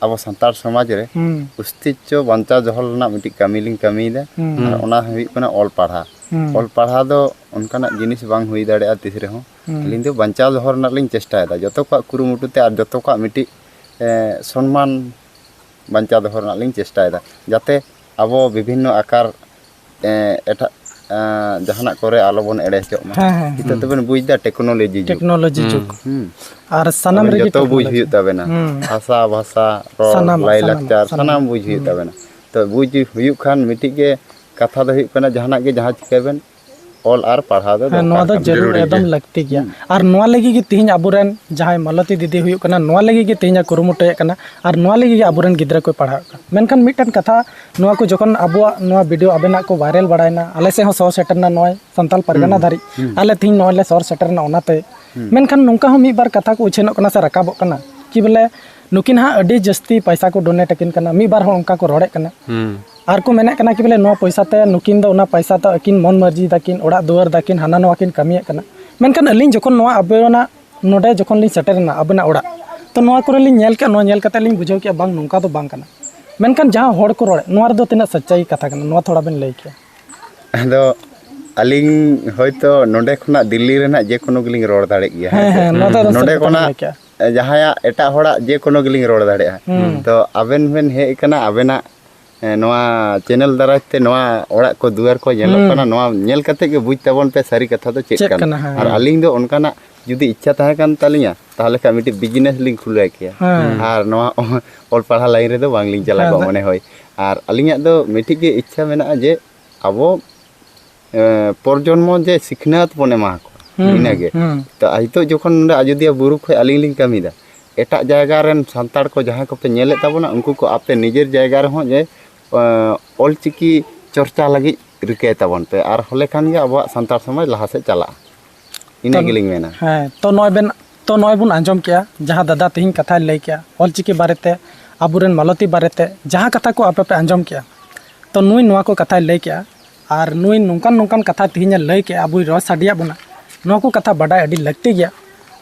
ᱟᱵᱚ ᱥᱟᱱᱛᱟᱲ ᱥᱚᱢᱟᱡᱽ ᱨᱮ ᱦᱩᱸ᱾ ᱚᱥᱛᱤᱛᱣᱚ ᱵᱟᱧᱪᱟᱣ ᱫᱚᱦᱚ ᱨᱮᱱᱟᱜ ᱢᱤᱫᱴᱤᱡ ᱠᱟᱹᱢᱤ ᱞᱤᱧ ᱠᱟᱹᱢᱤᱭᱮᱫᱟ᱾ ᱦᱩᱸ᱾ ᱟᱨ ᱦᱩᱸ᱾ ᱚᱱᱟ ᱦᱩᱭᱩᱜ ᱠᱟᱱᱟ ᱚᱞ ᱯᱟᱲᱦᱟᱣ᱾ ᱦᱩᱸ᱾ ᱚᱞ ᱯᱟᱲᱦᱟᱣ ᱫᱚ ᱚᱱᱠᱟᱱᱟᱜ ᱡᱤᱱᱤᱥ ᱵᱟᱝ ᱦᱩᱭ ᱫᱟᱲᱮᱭᱟᱜᱼᱟ ᱛᱤᱥ ᱨᱮᱦᱚᱸ᱾ ᱦᱩᱸ᱾ ᱟᱹᱞᱤᱧ ᱫᱚ ᱵᱟᱧᱪᱟᱣ ᱫᱚᱦᱚ ᱨᱮᱱᱟᱜ ᱞᱤᱧ ᱪᱮᱥᱴᱟᱭᱮᱫᱟ, ᱡᱚᱛᱚ ᱠᱚᱣᱟᱜ ᱠᱩᱨᱩᱢᱩᱴᱩ ᱛᱮ ᱟᱨ ᱡᱚᱛᱚ ᱠᱚᱣᱟᱜ ᱢᱤᱫᱴᱤᱡ, ᱮ, ᱥᱚᱱᱢᱟᱱ ᱵᱟᱧᱪᱟᱣ ᱫᱚᱦᱚ ᱨᱮᱱᱟᱜ ᱞᱤᱧ ᱪᱮᱥᱴᱟᱭᱮᱫᱟ, ᱡᱟᱛᱮ ᱟᱵᱚ ᱵᱤᱵᱷᱤᱱᱱᱚ ᱟᱠᱟᱨ, ᱮ, ᱮᱴᱟᱜ, ᱮ, ᱡᱟᱦᱟᱱᱟᱜ ᱠᱚᱨᱮ ᱟᱞᱚᱵᱚᱱ ᱮᱲᱮ ᱦᱚᱪᱚᱜ ᱢᱟ᱾ ᱦᱮᱸ, ᱦᱮᱸ, ᱱᱤᱛᱚᱜ ᱦᱮᱸ᱾ ᱛᱚᱵᱮᱱ ᱵᱩᱡᱽ ᱮᱫᱟ ᱴᱮᱠᱱᱳᱞᱚᱡᱤ ᱡᱩᱜᱽ᱾ ᱴᱮᱠᱱᱳᱞᱚᱡᱤ ᱦᱩᱸ᱾ ᱡᱩᱜᱽ᱾ ᱦᱩᱸ᱾ ᱟᱨ ᱥᱟᱱᱟᱢ ᱟᱵᱮᱱ ᱨᱮᱜᱮ ᱡᱚᱛᱚ ᱵᱩᱡᱽ ᱴᱮᱠᱱᱳᱞᱚᱡᱤ᱾ ᱦᱩᱭᱩᱜ ᱛᱟᱵᱮᱱᱟ᱾ ᱦᱩᱸ᱾ ᱵᱷᱟᱥᱟ, ᱵᱷᱟᱥᱟ, ᱨᱚᱲ, ᱥᱟᱱᱟᱢᱟᱜ, ᱞᱟᱭᱼᱞᱟᱠᱪᱟᱨ, ᱥᱟᱱᱟᱢᱟᱜ, ᱥᱟᱱᱟᱢ᱾ ᱥᱟᱱᱟᱢ ᱵᱩᱡᱽ ᱦᱩᱭᱩᱜ ᱦᱩᱸ᱾ ᱛᱟᱵᱮᱱᱟ᱾ ᱛᱚ ᱵᱩᱡᱽ ᱦᱩᱭᱩᱜ ᱠᱷᱟᱱ ᱢᱤᱫᱴᱤᱡ ᱜᱮ ᱠᱟᱛᱷᱟ ᱫᱚ ᱦᱩᱭᱩᱜ ᱠᱟᱱᱟ, ᱡᱟᱦᱟᱱᱟᱜ ᱜᱮ ᱡᱟᱦᱟᱸ ᱪᱤᱠᱟᱹᱭ ᱵᱮᱱ, ᱚᱞ ᱟᱨ ᱯᱟᱲᱦᱟᱣ ᱫᱚ ᱦᱮᱸ, ᱱᱚᱣᱟ ᱫᱚ ᱫᱚᱨᱠᱟᱨ ᱠᱟᱱᱟ᱾ ᱡᱟᱹᱨᱩᱲ ᱡᱟᱹᱨᱩᱲ ᱜᱮ᱾ ᱮᱠᱫᱚᱢ ᱞᱟᱹᱠᱛᱤ ᱜᱮᱭᱟ᱾ ᱦᱩᱸ᱾ ᱟᱨ ᱱᱚᱣᱟ ᱞᱟᱹᱜᱤᱫ ᱜᱮ ᱛᱮᱦᱮᱧ ᱟᱵᱚᱨᱮᱱ ᱡᱟᱦᱟᱸᱭ ᱢᱟᱞᱚᱛᱤ ᱫᱤᱫᱤ ᱦᱩᱭᱩᱜ ᱠᱟᱱᱟ, ᱱᱚᱣᱟ ᱞᱟᱹᱜᱤᱫ ᱜᱮ ᱛᱮᱦᱮᱧ ᱮ ᱠᱩᱨᱩᱢᱩᱴᱩᱭᱮᱫ ᱠᱟᱱᱟ, ᱟᱨ ᱱᱚᱣᱟ ᱞᱟᱹᱜᱤᱫ ᱜᱮ ᱟᱵᱚᱨᱮᱱ ᱜᱤᱫᱽᱨᱟᱹ ᱠᱚᱭ ᱯᱟᱲᱦᱟᱣᱮᱫ ᱠᱟᱱᱟ᱾ ᱢᱮᱱᱠᱷᱟᱱ ᱢᱤᱫᱴᱮᱱ ᱠᱟᱛᱷᱟ, ᱱᱚᱣᱟ ᱠᱚ ᱡᱚᱠᱷᱚᱱ ᱟᱵᱚᱣᱟᱜ ᱱᱚᱣᱟ video ᱟᱵᱮᱱᱟᱜ ᱠᱚ viral ᱵᱟᱲᱟᱭᱮᱱᱟ, ᱟᱞᱮ ᱥᱮᱫ ᱦᱚᱸ ᱥᱚᱦᱚᱨ ᱥᱮᱴᱮᱨᱱᱟ ᱱᱚᱜᱼᱚᱭ ᱥᱟᱱᱛᱟᱞ ᱯᱟᱨᱜᱟᱱᱟ ᱦᱩᱸ, ᱫᱷᱟᱹᱨᱤᱡ, ᱦᱩᱸ᱾ ᱟᱞᱮ ᱛᱮᱦᱮᱧ ᱱᱚᱜᱼᱚᱭ ᱞᱮ ᱥᱚᱦᱚᱨ ᱥᱮᱴᱮᱨᱱᱟ ᱚᱱᱟᱛᱮ᱾ ᱦᱩᱸ᱾ ᱢᱮᱱᱠᱷᱟᱱ ᱱᱚᱝᱠᱟ ᱦᱚᱸ ᱢᱤᱫ ᱵᱟᱨ ᱠᱟᱛᱷᱟ ᱠᱚ ᱩᱪᱷᱟᱹᱱᱚᱜ ᱠᱟᱱᱟ ᱥᱮ ᱨᱟᱠᱟᱵᱚᱜ ᱠᱟᱱᱟ ᱠᱤ ᱵᱚᱞᱮ ᱱᱩᱠᱤᱱ ᱦᱟᱸᱜ ᱟᱹᱰᱤ ᱡᱟᱹᱥᱛᱤ ᱯᱟᱭᱥᱟ ᱠᱚ donate ᱟᱹᱠᱤᱱ ᱠᱟᱱᱟ, ᱢᱤᱫ ᱵᱟᱨ ᱦᱚᱲ ᱚᱱᱠᱟ ᱠᱚ ᱨᱚᱲᱮᱫ ᱠᱟᱱᱟ᱾ ᱦᱩᱸ᱾ ᱟᱨ ᱠᱚ ᱢᱮᱱᱮᱫ ᱠᱟᱱᱟ ᱠᱤ ᱵᱚᱞᱮ ᱱᱚᱣᱟ ᱯᱚᱭᱥᱟ ᱛᱮ ᱱᱩᱠᱤᱱ ᱫᱚ ᱚᱱᱟ ᱯᱚᱭᱥᱟ ᱛᱮ ᱟᱹᱠᱤᱱ ᱢᱚᱱ ᱢᱟᱹᱨᱡᱤ ᱫᱟᱠᱤᱱ, ᱚᱲᱟᱜ ᱫᱩᱣᱟᱹᱨ ᱫᱟᱠᱤᱱ, ᱦᱟᱱᱟ ᱱᱚᱣᱟ ᱠᱤᱱ ᱠᱟᱹᱢᱤᱭᱮᱫ ᱠᱟᱱᱟ᱾ ᱢᱮᱱᱠᱷᱟᱱ ᱟᱹᱞᱤᱧ ᱡᱚᱠᱷᱚᱱ ᱱᱚᱣᱟ ᱟᱵᱮᱱᱟᱜ ᱱᱚᱰᱮ ᱡᱚᱠᱷᱚᱱ ᱞᱤᱧ ᱥᱮᱴᱮᱨ ᱮᱱᱟ ᱟᱵᱮᱱᱟᱜ ᱚᱲᱟᱜ, ᱛᱚ ᱱᱚᱣᱟ ᱠᱚᱨᱮ ᱞᱤᱧ ᱧᱮᱞ ᱠᱮᱫ, ᱱᱚᱣᱟ ᱧᱮᱞ ᱠᱟᱛᱮ ᱞᱤᱧ ᱵᱩᱡᱷᱟᱹᱣ ᱠᱮᱫᱼᱟ, ᱵᱟᱝ, ᱱᱚᱝᱠᱟ ᱫᱚ ᱵᱟᱝ ᱠᱟᱱᱟ᱾ ᱢᱮᱱᱠᱷᱟᱱ ᱡᱟᱦᱟᱸ ᱦᱚᱲ ᱠᱚ ᱨᱚᱲᱮᱫ, ᱱᱚᱣᱟ ᱨᱮᱫᱚ ᱛᱤᱱᱟᱹᱜ ᱥᱟᱪᱪᱟᱭ ᱠᱟᱛᱷᱟ ᱠᱟᱱᱟ, ᱱᱚᱣᱟ ᱛᱷᱚᱲᱟ ᱵᱮᱱ ᱞᱟᱹᱭ ᱠᱮᱭᱟ᱾ ᱟᱫᱚ ᱟᱹᱞᱤᱧ ᱦᱚᱭᱛᱚ ᱱᱚᱰᱮ ᱠᱷᱚᱱᱟᱜ ᱫᱤᱞᱞᱤ ᱨᱮᱱᱟᱜ ᱡᱮ ᱠᱳᱱᱳ ᱜᱮᱞᱤᱧ ᱨᱚᱲ ᱫᱟᱲᱮᱜ ᱜᱮᱭᱟ, ᱦᱮᱸ, ᱦᱮᱸ ᱥᱮ? ᱦᱮᱸ, ᱱᱚᱣᱟ ᱫᱚ ᱮᱠᱫᱚᱢ ᱱᱚᱰᱮ ᱥᱟᱹᱨᱤ ᱠᱟᱛᱷᱟ ᱵᱮᱱ ᱠᱷᱚᱱᱟᱜ ᱞᱟᱹᱭ ᱠᱮᱜᱼᱟ᱾ ᱡᱟᱦᱟᱸᱭᱟᱜ, ᱮᱴᱟᱜ ᱦᱚᱲᱟᱜ ᱡᱮ ᱠᱳᱱᱳ ᱜᱮᱞᱤᱧ ᱨᱚᱲ ᱫᱟᱲᱮᱭᱟᱜᱼᱟ᱾ ᱦᱩᱸ᱾ ᱛᱚ ᱟᱵᱮᱱ ᱵᱮᱱ ᱦᱮᱡ ᱟᱠᱟᱱᱟ, ᱟᱵᱮᱱᱟᱜ, ᱮ, ᱱᱚᱣᱟ channel ᱫᱟᱨᱟᱭ ᱛᱮ ᱱᱚᱣᱟ ᱚᱲᱟᱜ ᱠᱚ ᱫᱩᱣᱟᱹᱨ ᱠᱚ ᱧᱮᱞᱚᱜ ᱦᱩᱸ᱾ ᱠᱟᱱᱟ, ᱱᱚᱣᱟ ᱧᱮᱞ ᱠᱟᱛᱮ ᱜᱮ ᱵᱩᱡᱽ ᱛᱟᱵᱚᱱ ᱯᱮ ᱥᱟᱹᱨᱤ ᱠᱟᱛᱷᱟ ᱫᱚ ᱪᱮᱫ ᱪᱮᱫ ᱠᱟᱱᱟ᱾ ᱠᱟᱱᱟ, ᱦᱮᱸ᱾ ᱟᱨ ᱟᱹᱞᱤᱧ ᱫᱚ ᱚᱱᱠᱟᱱᱟᱜ ᱡᱩᱫᱤ ᱤᱪᱪᱷᱟ ᱛᱟᱦᱮᱸ ᱠᱟᱱ ᱛᱟᱹᱞᱤᱧᱟ, ᱛᱟᱦᱚᱞᱮ ᱠᱷᱟᱱ ᱢᱤᱫᱴᱤᱡ business ᱞᱤᱧ ᱠᱷᱩᱞᱟᱹᱣ ᱠᱮᱭᱟ᱾ ᱦᱮᱸ᱾ ᱟᱨ ᱱᱚᱣᱟ ᱚᱞ ᱯᱟᱲᱦᱟᱣ line ᱨᱮᱫᱚ ᱵᱟᱝᱞᱤᱧ ᱪᱟᱞᱟᱣ ᱦᱮᱸ, ᱠᱚᱜᱼᱟ, ᱟᱫᱚ ᱢᱚᱱᱮ ᱦᱳᱭ᱾ ᱟᱨ ᱟᱹᱞᱤᱧᱟᱜ ᱫᱚ ᱢᱤᱫᱴᱤᱡ ᱜᱮ ᱤᱪᱪᱷᱟ ᱢᱮᱱᱟᱜᱼᱟ ᱡᱮ ᱟᱵᱚ, ᱮ, ᱯᱚᱨᱡᱚᱱᱢᱚ ᱡᱮ ᱥᱤᱠᱷᱱᱟᱹᱛ ᱵᱚᱱ ᱮᱢᱟ ᱠᱚᱣᱟ, ᱦᱩᱸ, ᱤᱱᱟᱹᱜᱮ᱾ ᱦᱩᱸ᱾ ᱛᱚ ᱱᱤᱛᱚᱜ ᱡᱚᱠᱷᱚᱱ ᱱᱚᱰᱮ ᱟᱡᱚᱫᱤᱭᱟᱹ ᱵᱩᱨᱩ ᱠᱷᱚᱱ ᱟᱹᱞᱤᱧ ᱞᱤᱧ ᱠᱟᱹᱢᱤᱭᱮᱫᱟ, ᱮᱴᱟᱜ ᱡᱟᱭᱜᱟ ᱨᱮᱱ ᱥᱟᱱᱛᱟᱲ ᱠᱚ ᱡᱟᱦᱟᱸᱭ ᱠᱚᱯᱮ ᱧᱮᱞᱮᱫ ᱛᱟᱵᱚᱱᱟ, ᱩᱱᱠᱩ ᱠᱚ ᱟᱯᱮ ᱱᱤᱡᱮᱨ ᱡᱟᱭᱜᱟ ᱨᱮᱦᱚᱸ ᱡᱮ, ᱮ, ᱚᱞᱪᱤᱠᱤ ᱪᱚᱨᱪᱟ ᱞᱟᱹᱜᱤᱫ ᱨᱤᱠᱟᱹᱭ ᱛᱟᱵᱚᱱ ᱯᱮ, ᱟᱨ ᱦᱚᱞᱮ ᱠᱷᱟᱱ ᱜᱮ ᱟᱵᱚᱣᱟᱜ ᱥᱟᱱᱛᱟᱲ ᱥᱚᱢᱟᱡᱽ ᱞᱟᱦᱟ ᱥᱮᱫ ᱪᱟᱞᱟᱜᱼᱟ᱾ ᱤᱱᱟᱹ ᱛᱚ, ᱜᱮᱞᱤᱧ ᱢᱮᱱᱟ᱾ ᱦᱮᱸ, ᱛᱚ ᱱᱚᱜᱼᱚᱭ ᱵᱮᱱ, ᱛᱚ ᱱᱚᱜᱼᱚᱭ ᱵᱚᱱ ᱟᱸᱡᱚᱢ ᱠᱮᱜᱼᱟ, ᱡᱟᱦᱟᱸ ᱫᱟᱫᱟ ᱛᱮᱦᱮᱧ ᱠᱟᱛᱷᱟᱭ ᱞᱟᱹᱭ ᱠᱮᱜᱼᱟ, ᱚᱞᱪᱤᱠᱤ ᱵᱟᱨᱮᱛᱮ, ᱟᱵᱚᱨᱮᱱ ᱢᱟᱞᱚᱛᱤ ᱵᱟᱨᱮᱛᱮ, ᱡᱟᱦᱟᱸ ᱠᱟᱛᱷᱟ ᱠᱚ ᱟᱯᱮ ᱯᱮ ᱟᱸᱡᱚᱢ ᱠᱮᱜᱼᱟ, ᱛᱚ ᱱᱩᱭ ᱱᱚᱣᱟ ᱠᱚ ᱠᱟᱛᱷᱟᱭ ᱞᱟᱹᱭ ᱠᱮᱜᱼᱟ, ᱟᱨ ᱱᱩᱭ ᱱᱚᱝᱠᱟᱱ ᱱᱚᱝᱠᱟᱱ ᱠᱟᱛᱷᱟ ᱛᱮᱦᱮᱧᱮ ᱞᱟᱹᱭ ᱠᱮᱜᱼᱟ, ᱟᱵᱚᱭ ᱨᱚᱲ ᱥᱟᱰᱮᱭᱟᱜ ᱵᱚᱱᱟ, ᱱᱚᱣᱟ ᱠᱚ ᱠᱟᱛᱷᱟ ᱵᱟᱰᱟᱭ ᱟᱹᱰᱤ ᱞᱟᱹᱠᱛᱤ ᱜᱮᱭᱟ᱾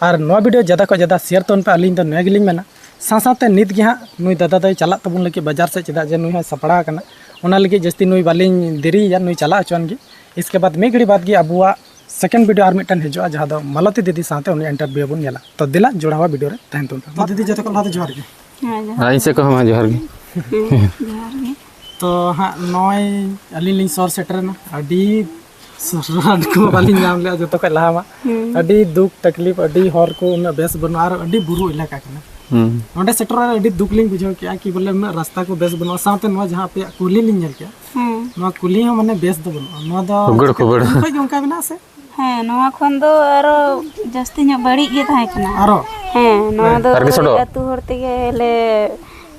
ᱟᱨ ᱱᱚᱣᱟ video ᱡᱟᱫᱟ ᱠᱷᱚᱱ ᱡᱟᱫᱟ share ᱛᱟᱵᱚᱱ ᱯᱮ, ᱟᱹᱞᱤᱧ ᱫᱚ ᱱᱤᱭᱟᱹ ᱜᱮᱞᱤᱧ ᱢᱮᱱᱟ᱾ ᱥᱟᱶ ᱥᱟᱶᱛᱮ ᱱᱤᱛ ᱜᱮ ᱦᱟᱸᱜ ᱱᱩᱭ ᱫᱟᱫᱟ ᱫᱚᱭ ᱪᱟᱞᱟᱜ ᱛᱟᱵᱚᱱ ᱞᱟᱹᱜᱤᱫ ᱵᱟᱡᱟᱨ ᱥᱮᱫ, ᱪᱮᱫᱟᱜ ᱡᱮ ᱱᱩᱭ ᱦᱚᱸᱭ ᱥᱟᱯᱲᱟᱣ ᱟᱠᱟᱱᱟ, ᱚᱱᱟ ᱞᱟᱹᱜᱤᱫ ᱡᱟᱹᱥᱛᱤ ᱱᱩᱭ ᱵᱟᱹᱞᱤᱧ ᱫᱮᱨᱤᱭᱮᱭᱟ, ᱱᱩᱭ ᱪᱟᱞᱟᱜ ᱦᱚᱪᱚᱣᱟᱱ ᱜᱮ᱾ ᱤᱥᱠᱮ ᱵᱟᱫᱽ ᱢᱤᱫ ᱜᱷᱟᱹᱲᱤ ᱵᱟᱫᱽ ᱜᱮ ᱟᱵᱚᱣᱟᱜ second video ᱟᱨ ᱢᱤᱫᱴᱮᱱ ᱦᱤᱡᱩᱜᱼᱟ, ᱡᱟᱦᱟᱸ ᱫᱚ ᱢᱟᱞᱚᱛᱤ ᱫᱤᱫᱤ ᱥᱟᱶᱛᱮ ᱩᱱᱤ interview ᱵᱚᱱ ᱧᱮᱞᱟ᱾ ᱛᱚ ᱫᱮᱞᱟ, ᱡᱚᱲᱟᱣᱟ video ᱨᱮ ᱛᱟᱦᱮᱱ ᱛᱟᱵᱚᱱ ᱯᱮ᱾ ᱢᱟ ᱫᱤᱫᱤ, ᱡᱚᱛᱚ ᱠᱷᱚᱱ ᱞᱟᱦᱟ ᱫᱚ ᱡᱚᱦᱟᱨ ᱜᱮ᱾ ᱦᱮᱸ, ᱡᱚᱦᱟᱨ᱾ ᱟᱨ ᱤᱧ ᱥᱮᱫ ᱠᱷᱚᱱ ᱦᱚᱸ ᱢᱟ ᱡᱚᱦᱟᱨ ᱜᱮ᱾ ᱦᱮᱸ, ᱡᱚᱦᱟᱨ ᱜᱮ᱾ ᱛᱚ ᱦᱟᱸᱜ ᱱᱚᱜᱼᱚᱭ ᱟᱹᱞᱤᱧ ᱞᱤᱧ ᱥᱚᱦᱚᱨ ᱥᱮᱴᱮᱨᱮᱱᱟ, ᱟᱹᱰᱤ ᱥᱚᱦᱚᱨ ᱠᱚ ᱵᱟᱹᱞᱤᱧ ᱧᱟᱢ ᱞᱮᱜᱼᱟ, ᱡᱚᱛᱚ ᱠᱷᱚᱱ ᱞᱟᱦᱟ ᱢᱟ᱾ ᱦᱩᱸ᱾ ᱟᱹᱰᱤ ᱫᱩᱠ ᱛᱟᱠᱞᱤᱯ, ᱟᱹᱰᱤ ᱦᱚᱨ ᱠᱚ ᱩᱱᱟᱹᱜ ᱵᱮᱥ ᱵᱟᱹᱱᱩᱜᱼᱟ, ᱟᱨ ᱟᱹᱰᱤ ᱵᱩᱨᱩ ᱮᱞᱟᱠᱟ ᱠᱟᱱᱟ᱾ ᱦᱩᱸ᱾ ᱚᱸᱰᱮ ᱥᱮᱴᱮᱨ ᱨᱮ ᱟᱹᱰᱤ ᱫᱩᱠ ᱞᱤᱧ ᱵᱩᱡᱷᱟᱹᱣ ᱠᱮᱜᱼᱟ ᱠᱤ ᱵᱚᱞᱮ ᱩᱱᱟᱹᱜ ᱨᱟᱥᱛᱟ ᱠᱚ ᱵᱮᱥ ᱵᱟᱹᱱᱩᱜᱼᱟ, ᱥᱟᱶᱛᱮ ᱱᱚᱣᱟ ᱡᱟᱦᱟᱸ ᱟᱯᱮᱭᱟᱜ ᱠᱩᱞᱦᱤ ᱞᱤᱧ ᱧᱮᱞ ᱠᱮᱜᱼᱟ, ᱦᱮᱸ᱾ ᱱᱚᱣᱟ ᱠᱩᱞᱦᱤ ᱦᱚᱸ ᱢᱟᱱᱮ ᱵᱮᱥ ᱫᱚ ᱵᱟᱹᱱᱩᱜᱼᱟ᱾ ᱱᱚᱣᱟ ᱫᱚ ᱦᱩᱜᱟᱹᱲ ᱠᱷᱩᱜᱟᱹᱲ᱾ ᱩᱱ ᱠᱷᱚᱡ ᱜᱮ ᱚᱱᱠᱟ ᱢᱮᱱᱟᱜᱼᱟ ᱥᱮ? ᱦᱮᱸ, ᱱᱚᱣᱟ ᱠᱷᱚᱱ ᱫᱚ ᱟᱨᱚ ᱡᱟᱹᱥᱛᱤ ᱧᱚᱜ ᱵᱟᱹᱲᱤᱡ ᱜᱮ ᱛᱟᱦᱮᱸ ᱠᱟᱱᱟ᱾ ᱟᱨᱚ? ᱦᱮᱸ, ᱱᱚᱣᱟ ᱦᱮᱸ᱾ ᱫᱚ ᱟᱨ ᱠᱤ ᱥᱚᱰᱚᱜ? ᱟᱹᱛᱩ ᱦᱚᱲ ᱛᱮᱜᱮ ᱞᱮ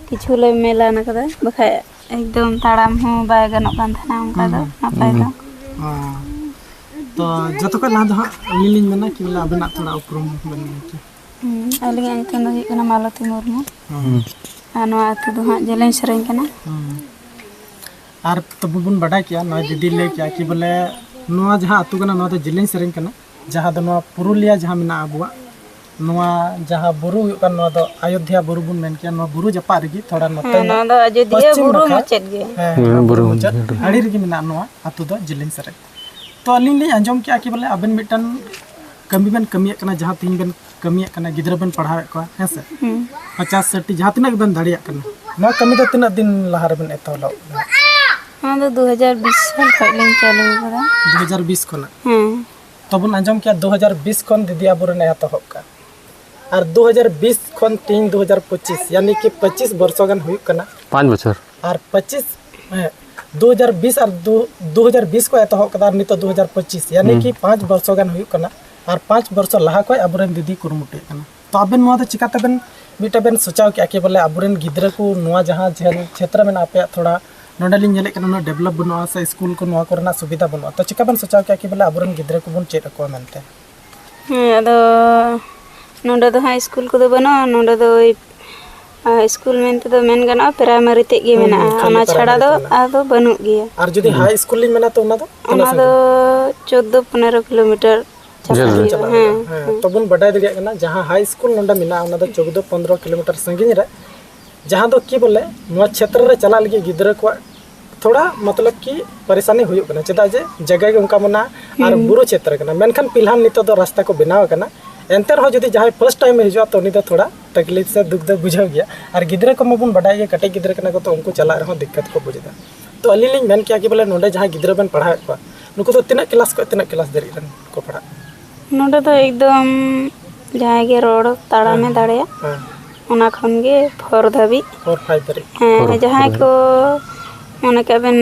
ᱠᱤᱪᱷᱩ ᱞᱮ ᱢᱮᱞᱟᱱ ᱟᱠᱟᱫᱟ, ᱵᱟᱠᱷᱟᱡ ᱮᱠᱫᱚᱢ ᱛᱟᱲᱟᱢ ᱦᱚᱸ ᱵᱟᱭ ᱜᱟᱱᱚᱜ ᱠᱟᱱ ᱛᱟᱦᱮᱱᱟ ᱚᱱᱠᱟ ᱫᱚ ᱦᱩᱸ᱾ ᱱᱟᱯᱟᱭ ᱫᱚ᱾ ᱦᱩᱸ᱾ ᱦᱮᱸ᱾ ᱛᱚ ᱡᱚᱛᱚ ᱠᱷᱚᱱ ᱞᱟᱦᱟ ᱫᱚ ᱦᱟᱸᱜ ᱟᱹᱞᱤᱧ ᱞᱤᱧ ᱢᱮᱱᱟ ᱠᱤ ᱵᱚᱞᱮ ᱟᱵᱮᱱᱟᱜ ᱛᱷᱚᱲᱟ ᱩᱯᱨᱩᱢ ᱵᱮᱱ ᱢᱮᱱ ᱠᱮᱭᱟ᱾ ᱦᱩᱸ, ᱟᱹᱞᱤᱧᱟᱜ ᱧᱩᱛᱩᱢ ᱫᱚ ᱦᱩᱭᱩᱜ ᱠᱟᱱᱟ ᱢᱟᱞᱚᱛᱤ ᱢᱩᱨᱢᱩ᱾ ᱦᱩᱸ᱾ ᱟᱨ ᱱᱚᱣᱟ ᱟᱹᱛᱩ ᱫᱚ ᱦᱟᱸᱜ ᱡᱮᱞᱮᱧ ᱥᱮᱨᱮᱧ ᱠᱟᱱᱟ᱾ ᱦᱩᱸ᱾ ᱟᱨ ᱛᱚᱵᱮ ᱵᱚᱱ ᱵᱟᱰᱟᱭ ᱠᱮᱜᱼᱟ, ᱱᱚᱣᱟ ᱫᱤᱫᱤ ᱞᱟᱹᱭ ᱠᱮᱜᱼᱟ ᱠᱤ ᱵᱚᱞᱮ ᱱᱚᱣᱟ ᱡᱟᱦᱟᱸ ᱟᱹᱛᱩ ᱠᱟᱱᱟ, ᱱᱚᱣᱟ ᱫᱚ ᱡᱮᱞᱮᱧ ᱥᱮᱨᱮᱧ ᱠᱟᱱᱟ, ᱡᱟᱦᱟᱸ ᱫᱚ ᱱᱚᱣᱟ ᱯᱩᱨᱩᱞᱤᱭᱟ ᱡᱟᱦᱟᱸ ᱢᱮᱱᱟᱜᱼᱟ ᱟᱵᱚᱣᱟᱜ, ᱱᱚᱣᱟ ᱡᱟᱦᱟᱸ ᱵᱩᱨᱩ ᱦᱩᱭᱩᱜ ᱠᱟᱱ, ᱱᱚᱣᱟ ᱫᱚ ᱟᱭᱳᱫᱷᱭᱟ ᱵᱩᱨᱩ ᱵᱚᱱ ᱢᱮᱱ ᱠᱮᱭᱟ, ᱱᱚᱣᱟ ᱵᱩᱨᱩ ᱡᱟᱯᱟᱜ ᱨᱮᱜᱮ ᱛᱷᱚᱲᱟ ᱱᱚᱛᱮ ᱦᱮᱸ, ᱧᱚᱜ ᱱᱚᱣᱟ ᱫᱚ ᱟᱡᱚᱫᱤᱭᱟᱹ ᱯᱚᱥᱪᱤᱢ ᱵᱩᱨᱩ ᱱᱟᱠᱷᱟ, ᱢᱩᱪᱟᱹᱫ ᱜᱮ᱾ ᱦᱮᱸ, ᱦᱮᱸ, ᱵᱩᱨᱩ ᱵᱩᱨᱩ ᱢᱩᱪᱟᱹᱫ ᱢᱩᱪᱟᱹᱫ᱾ ᱟᱲᱮ ᱨᱮᱜᱮ ᱢᱮᱱᱟᱜᱼᱟ ᱱᱚᱣᱟ ᱟᱹᱛᱩ ᱫᱚ ᱡᱮᱞᱮᱧ ᱥᱮᱨᱮᱧ᱾ ᱛᱚ ᱟᱹᱞᱤᱧ ᱞᱤᱧ ᱟᱸᱡᱚᱢ ᱠᱮᱜᱼᱟ ᱠᱤ ᱵᱚᱞᱮ ᱟᱵᱮᱱ ᱢᱤᱫᱴᱟᱝ ᱠᱟᱹᱢᱤ ᱵᱮᱱ ᱠᱟᱹᱢᱤᱭᱮᱫ ᱠᱟᱱᱟ, ᱡᱟᱦᱟᱸ ᱛᱮᱦᱮᱧ ᱵᱮᱱ ᱠᱟᱹᱢᱤᱭᱮᱫ ᱠᱟᱱᱟ, ᱜᱤᱫᱽᱨᱟᱹ ᱵᱮᱱ ᱯᱟᱲᱦᱟᱣᱮᱫ ᱠᱚᱣᱟ, ᱦᱮᱸ ᱥᱮ? ᱦᱩᱸ᱾ ᱯᱚᱪᱟᱥ ᱥᱟᱴᱴᱤ ᱡᱟᱦᱟᱸ ᱛᱤᱱᱟᱹᱜ ᱜᱮᱵᱮᱱ ᱫᱟᱲᱮᱭᱟᱜ ᱠᱟᱱᱟ, ᱱᱚᱣᱟ ᱠᱟᱹᱢᱤ ᱫᱚ ᱛᱤᱱᱟᱹᱜ ᱫᱤᱱ ᱞᱟᱦᱟ ᱨᱮᱵᱮᱱ ᱮᱛᱚᱦᱚᱵ ᱞᱮᱫᱟ? ᱱᱚᱣᱟ ᱫᱚ ᱫᱩ ᱦᱟᱡᱟᱨ ᱵᱤᱥ ᱥᱟᱞ ᱠᱷᱚᱱ ᱞᱤᱧ ᱪᱟᱹᱞᱩ ᱟᱠᱟᱫᱟ᱾ ᱫᱩ ᱦᱟᱡᱟᱨ ᱵᱤᱥ ᱠᱷᱚᱱᱟᱜ? ᱦᱮᱸ᱾ ᱛᱚᱵᱚᱱ ᱟᱸᱡᱚᱢ ᱠᱮᱜᱼᱟ ᱫᱩ ᱦᱟᱡᱟᱨ ᱵᱤᱥ ᱠᱷᱚᱱ ᱫᱤᱫᱤ ᱟᱵᱚᱨᱮᱱ ᱮ ᱮᱛᱚᱦᱚᱵ ᱠᱟᱜᱼᱟ᱾ ᱟᱨ ᱫᱩ ᱦᱟᱡᱟᱨ ᱵᱤᱥ ᱠᱷᱚᱱ ᱛᱮᱦᱮᱧ ᱫᱩ ᱦᱟᱡᱟᱨ ᱯᱚᱸᱪᱤᱥ, ᱭᱟᱱᱤ ᱠᱤ ᱯᱚᱸᱪᱤᱥ ᱵᱚᱨᱥᱚ ᱜᱟᱱ ᱦᱩᱭᱩᱜ ᱠᱟᱱᱟ᱾ ᱯᱟᱸᱪ ᱵᱚᱪᱷᱚᱨ᱾ ᱟᱨ ᱯᱚᱸᱪᱤᱥ, ᱦᱮᱸ, ᱫᱩ ᱦᱟᱡᱟᱨ ᱵᱤᱥ ᱟᱨ ᱫᱩ, ᱫᱩ ᱦᱟᱡᱟᱨ ᱵᱤᱥ ᱠᱚ ᱮᱛᱚᱦᱚᱵ ᱠᱟᱫᱟ ᱟᱨ ᱱᱤᱛᱚᱜ ᱫᱩ ᱦᱟᱡᱟᱨ ᱯᱚᱸᱪᱤᱥ, ᱭᱟᱱᱤ ᱦᱩᱸ᱾ ᱠᱤ ᱯᱟᱸᱪ ᱵᱚᱨᱥᱚ ᱜᱟᱱ ᱦᱩᱭᱩᱜ ᱠᱟᱱᱟ᱾ ᱟᱨ ᱯᱟᱸᱪ ᱵᱚᱨᱥᱚ ᱞᱟᱦᱟ ᱠᱷᱚᱱ ᱟᱵᱚᱨᱮᱱ ᱫᱤᱫᱤ ᱠᱩᱨᱩᱢᱩᱴᱩᱭᱮᱫ ᱠᱟᱱᱟ᱾ ᱛᱚ ᱟᱵᱮᱱ ᱱᱚᱣᱟ ᱫᱚ ᱪᱤᱠᱟᱛᱮᱵᱮᱱ ᱢᱤᱫᱴᱮᱱ ᱵᱮᱱ ᱥᱚᱪᱟᱣ ᱠᱮᱜᱼᱟ ᱠᱤ ᱵᱚᱞᱮ ᱟᱵᱚᱨᱮᱱ ᱜᱤᱫᱽᱨᱟᱹ ᱠᱚ ᱱᱚᱣᱟ ᱡᱟᱦᱟᱸ ᱡᱷᱟᱹᱞ ᱠᱷᱮᱛᱨᱚ ᱢᱮᱱᱟᱜᱼᱟ ᱟᱯᱮᱭᱟᱜ ᱛᱷᱚᱲᱟ, ᱱᱚᱰᱮ ᱞᱤᱧ ᱧᱮᱞᱮᱫ ᱠᱟᱱᱟ ᱩᱱᱟᱹᱜ ᱰᱮᱵᱷᱞᱚᱯ ᱵᱟᱹᱱᱩᱜᱼᱟ ᱥᱮ ᱥᱠᱩᱞ ᱠᱚ ᱱᱚᱣᱟ ᱠᱚᱨᱮᱱᱟᱜ ᱥᱩᱵᱤᱫᱷᱟ ᱵᱟᱹᱱᱩᱜᱼᱟ, ᱛᱚ ᱪᱤᱠᱟ ᱵᱮᱱ ᱥᱚᱪᱟᱣ ᱠᱮᱜᱼᱟ ᱠᱤ ᱵᱚᱞᱮ ᱟᱵᱚᱨᱮᱱ ᱜᱤᱫᱽᱨᱟᱹ ᱠᱚᱵᱚᱱ ᱪᱮᱫ ᱟᱠᱚᱣᱟ ᱢᱮᱱᱛᱮ? ᱦᱮᱸ, ᱟᱫᱚ ᱱᱚᱰᱮ ᱫᱚ ᱦᱟᱸᱜ ᱥᱠᱩᱞ ᱠᱚᱫᱚ ᱵᱟᱹᱱᱩᱜᱼᱟ᱾ ᱱᱚᱰᱮ ᱫᱚ ᱳᱭ, ᱟ, ᱥᱠᱩᱞ ᱢᱮᱱᱛᱮ ᱫᱚ ᱢᱮᱱ ᱜᱟᱱᱚᱜᱼᱟ ᱯᱨᱟᱭᱢᱟᱨᱤ ᱛᱮᱫ ᱜᱮ ᱦᱩᱸ, ᱦᱩᱸ, ᱢᱮᱱᱟᱜᱼᱟ᱾ ᱠᱷᱟᱹᱞᱤ ᱚᱱᱟ ᱪᱷᱟᱲᱟ ᱯᱨᱟᱭᱢᱟᱨᱤ ᱫᱚ ᱛᱮ ᱢᱮᱱᱟᱜᱼᱟ᱾ ᱟᱫᱚ ᱵᱟᱹᱱᱩᱜ ᱜᱮᱭᱟ᱾ ᱟᱨ ᱡᱩᱫᱤ ᱦᱩᱸ᱾ ᱦᱟᱭ ᱥᱠᱩᱞ ᱞᱤᱧ ᱢᱮᱱᱟ ᱛᱚ ᱚᱱᱟ ᱫᱚ ᱛᱤᱱᱟᱹᱜ ᱚᱱᱟ ᱫᱚ ᱥᱟᱺᱜᱤᱧ? ᱪᱳᱫᱽᱫᱳ ᱯᱚᱱᱮᱨᱚ ᱠᱤᱞᱳᱢᱤᱴᱟᱨ ᱪᱟᱞᱟᱜ ᱡᱷᱟᱹᱞ ᱨᱮ᱾ ᱦᱩᱭᱩᱜᱼᱟ᱾ ᱪᱟᱞᱟᱜ ᱦᱮᱸ, ᱦᱩᱭᱩᱜᱼᱟ᱾ ᱦᱮᱸ, ᱦᱮᱸ᱾ ᱛᱚ ᱵᱚᱱ ᱵᱟᱰᱟᱭ ᱫᱟᱲᱮᱭᱟᱜ ᱠᱟᱱᱟ ᱡᱟᱦᱟᱸ ᱦᱟᱭ ᱥᱠᱩᱞ ᱱᱚᱰᱮ ᱢᱮᱱᱟᱜᱼᱟ ᱚᱱᱟ ᱫᱚ ᱪᱳᱫᱽᱫᱳ ᱯᱚᱱᱫᱽᱨᱚ ᱠᱤᱞᱳᱢᱤᱴᱟᱨ ᱥᱟᱺᱜᱤᱧ ᱨᱮ, ᱡᱟᱦᱟᱸ ᱫᱚ ᱠᱤ ᱵᱚᱞᱮ ᱱᱚᱣᱟ ᱪᱷᱮᱛᱨᱚ ᱨᱮ ᱪᱟᱞᱟᱜ ᱞᱟᱹᱜᱤᱫ ᱜᱤᱫᱽᱨᱟᱹ ᱠᱚᱣᱟᱜ ᱛᱷᱚᱲᱟ ᱢᱚᱛᱞᱚᱵ ᱠᱤ ᱯᱟᱨᱮᱥᱟᱱᱤ ᱦᱩᱭᱩᱜ ᱠᱟᱱᱟ, ᱪᱮᱫᱟᱜ ᱡᱮ ᱡᱟᱭᱜᱟ ᱜᱮ ᱚᱱᱠᱟ ᱢᱮᱱᱟᱜᱼᱟ ᱟᱨ ᱦᱩᱸ᱾ ᱵᱩᱨᱩ ᱪᱷᱮᱛᱨᱚ ᱠᱟᱱᱟ, ᱢᱮᱱᱠᱷᱟᱱ ᱯᱷᱤᱞᱦᱟᱞ ᱱᱤᱛᱚᱜ ᱫᱚ ᱨᱟᱥᱛᱟ ᱠᱚ ᱵᱮᱱᱟᱣ ᱟᱠᱟᱱᱟ᱾ ᱮᱱᱛᱮ ᱨᱮᱦᱚᱸ ᱡᱩᱫᱤ ᱡᱟᱦᱟᱸᱭ ᱯᱷᱟᱥᱴ ᱴᱟᱭᱤᱢ ᱮ ᱦᱤᱡᱩᱜᱼᱟ ᱛᱚ ᱩᱱᱤ ᱫᱚ ᱛᱷᱚᱲᱟ ᱛᱟᱠᱞᱤᱯ ᱥᱮ ᱫᱩᱠ ᱫᱚ ᱵᱩᱡᱷᱟᱹᱣ ᱜᱮᱭᱟ᱾ ᱟᱨ ᱜᱤᱫᱽᱨᱟᱹ ᱠᱚᱢᱟ ᱵᱚᱱ ᱵᱟᱰᱟᱭ ᱜᱮ, ᱠᱟᱹᱴᱤᱡ ᱜᱤᱫᱽᱨᱟᱹ ᱠᱟᱱᱟ ᱠᱚ ᱛᱚ ᱩᱱᱠᱩ ᱪᱟᱞᱟᱜ ᱨᱮᱦᱚᱸ ᱫᱤᱠᱠᱟᱛ ᱠᱚ ᱵᱩᱡᱽ ᱮᱫᱟ᱾ ᱛᱚ ᱟᱹᱞᱤᱧ ᱞᱤᱧ ᱢᱮᱱ ᱠᱮᱭᱟ ᱠᱤ ᱵᱚᱞᱮ ᱱᱚᱰᱮ ᱡᱟᱦᱟᱸᱭ ᱜᱤᱫᱽᱨᱟᱹ ᱵᱮᱱ ᱯᱟᱲᱦᱟᱣᱮᱫ ᱠᱚᱣᱟ ᱱᱩᱠᱩ ᱫᱚ ᱛᱤᱱᱟᱹᱜ ᱠᱞᱟᱥ ᱠᱷᱚᱱ ᱛᱤᱱᱟᱹᱜ ᱠᱞᱟᱥ ᱫᱷᱟᱹᱨᱤᱡ ᱨᱮᱱ ᱠᱚ ᱯᱟᱲᱦᱟᱜ? ᱱᱚᱰᱮ ᱫᱚ ᱮᱠᱫᱚᱢ ᱡᱟᱦᱟᱸᱭ ᱜᱮ ᱨᱚᱲ ᱛᱟᱲᱟᱢᱮ ᱦᱮᱸ, ᱫᱟᱲᱮᱭᱟᱜ᱾ ᱦᱮᱸ᱾ ᱚᱱᱟ ᱠᱷᱚᱱ ᱜᱮ ᱯᱷᱳᱨ ᱫᱷᱟᱹᱵᱤᱡ᱾ ᱯᱷᱳᱨ ᱯᱷᱟᱭᱤᱵᱷ ᱫᱷᱟᱹᱨᱤᱡ᱾ ᱦᱮᱸ, ᱯᱷᱳᱨ ᱡᱟᱦᱟᱸᱭ ᱫᱷᱟᱹᱵᱤᱡ᱾ ᱠᱚ ᱢᱚᱱᱮ ᱠᱟᱜ ᱵᱮᱱ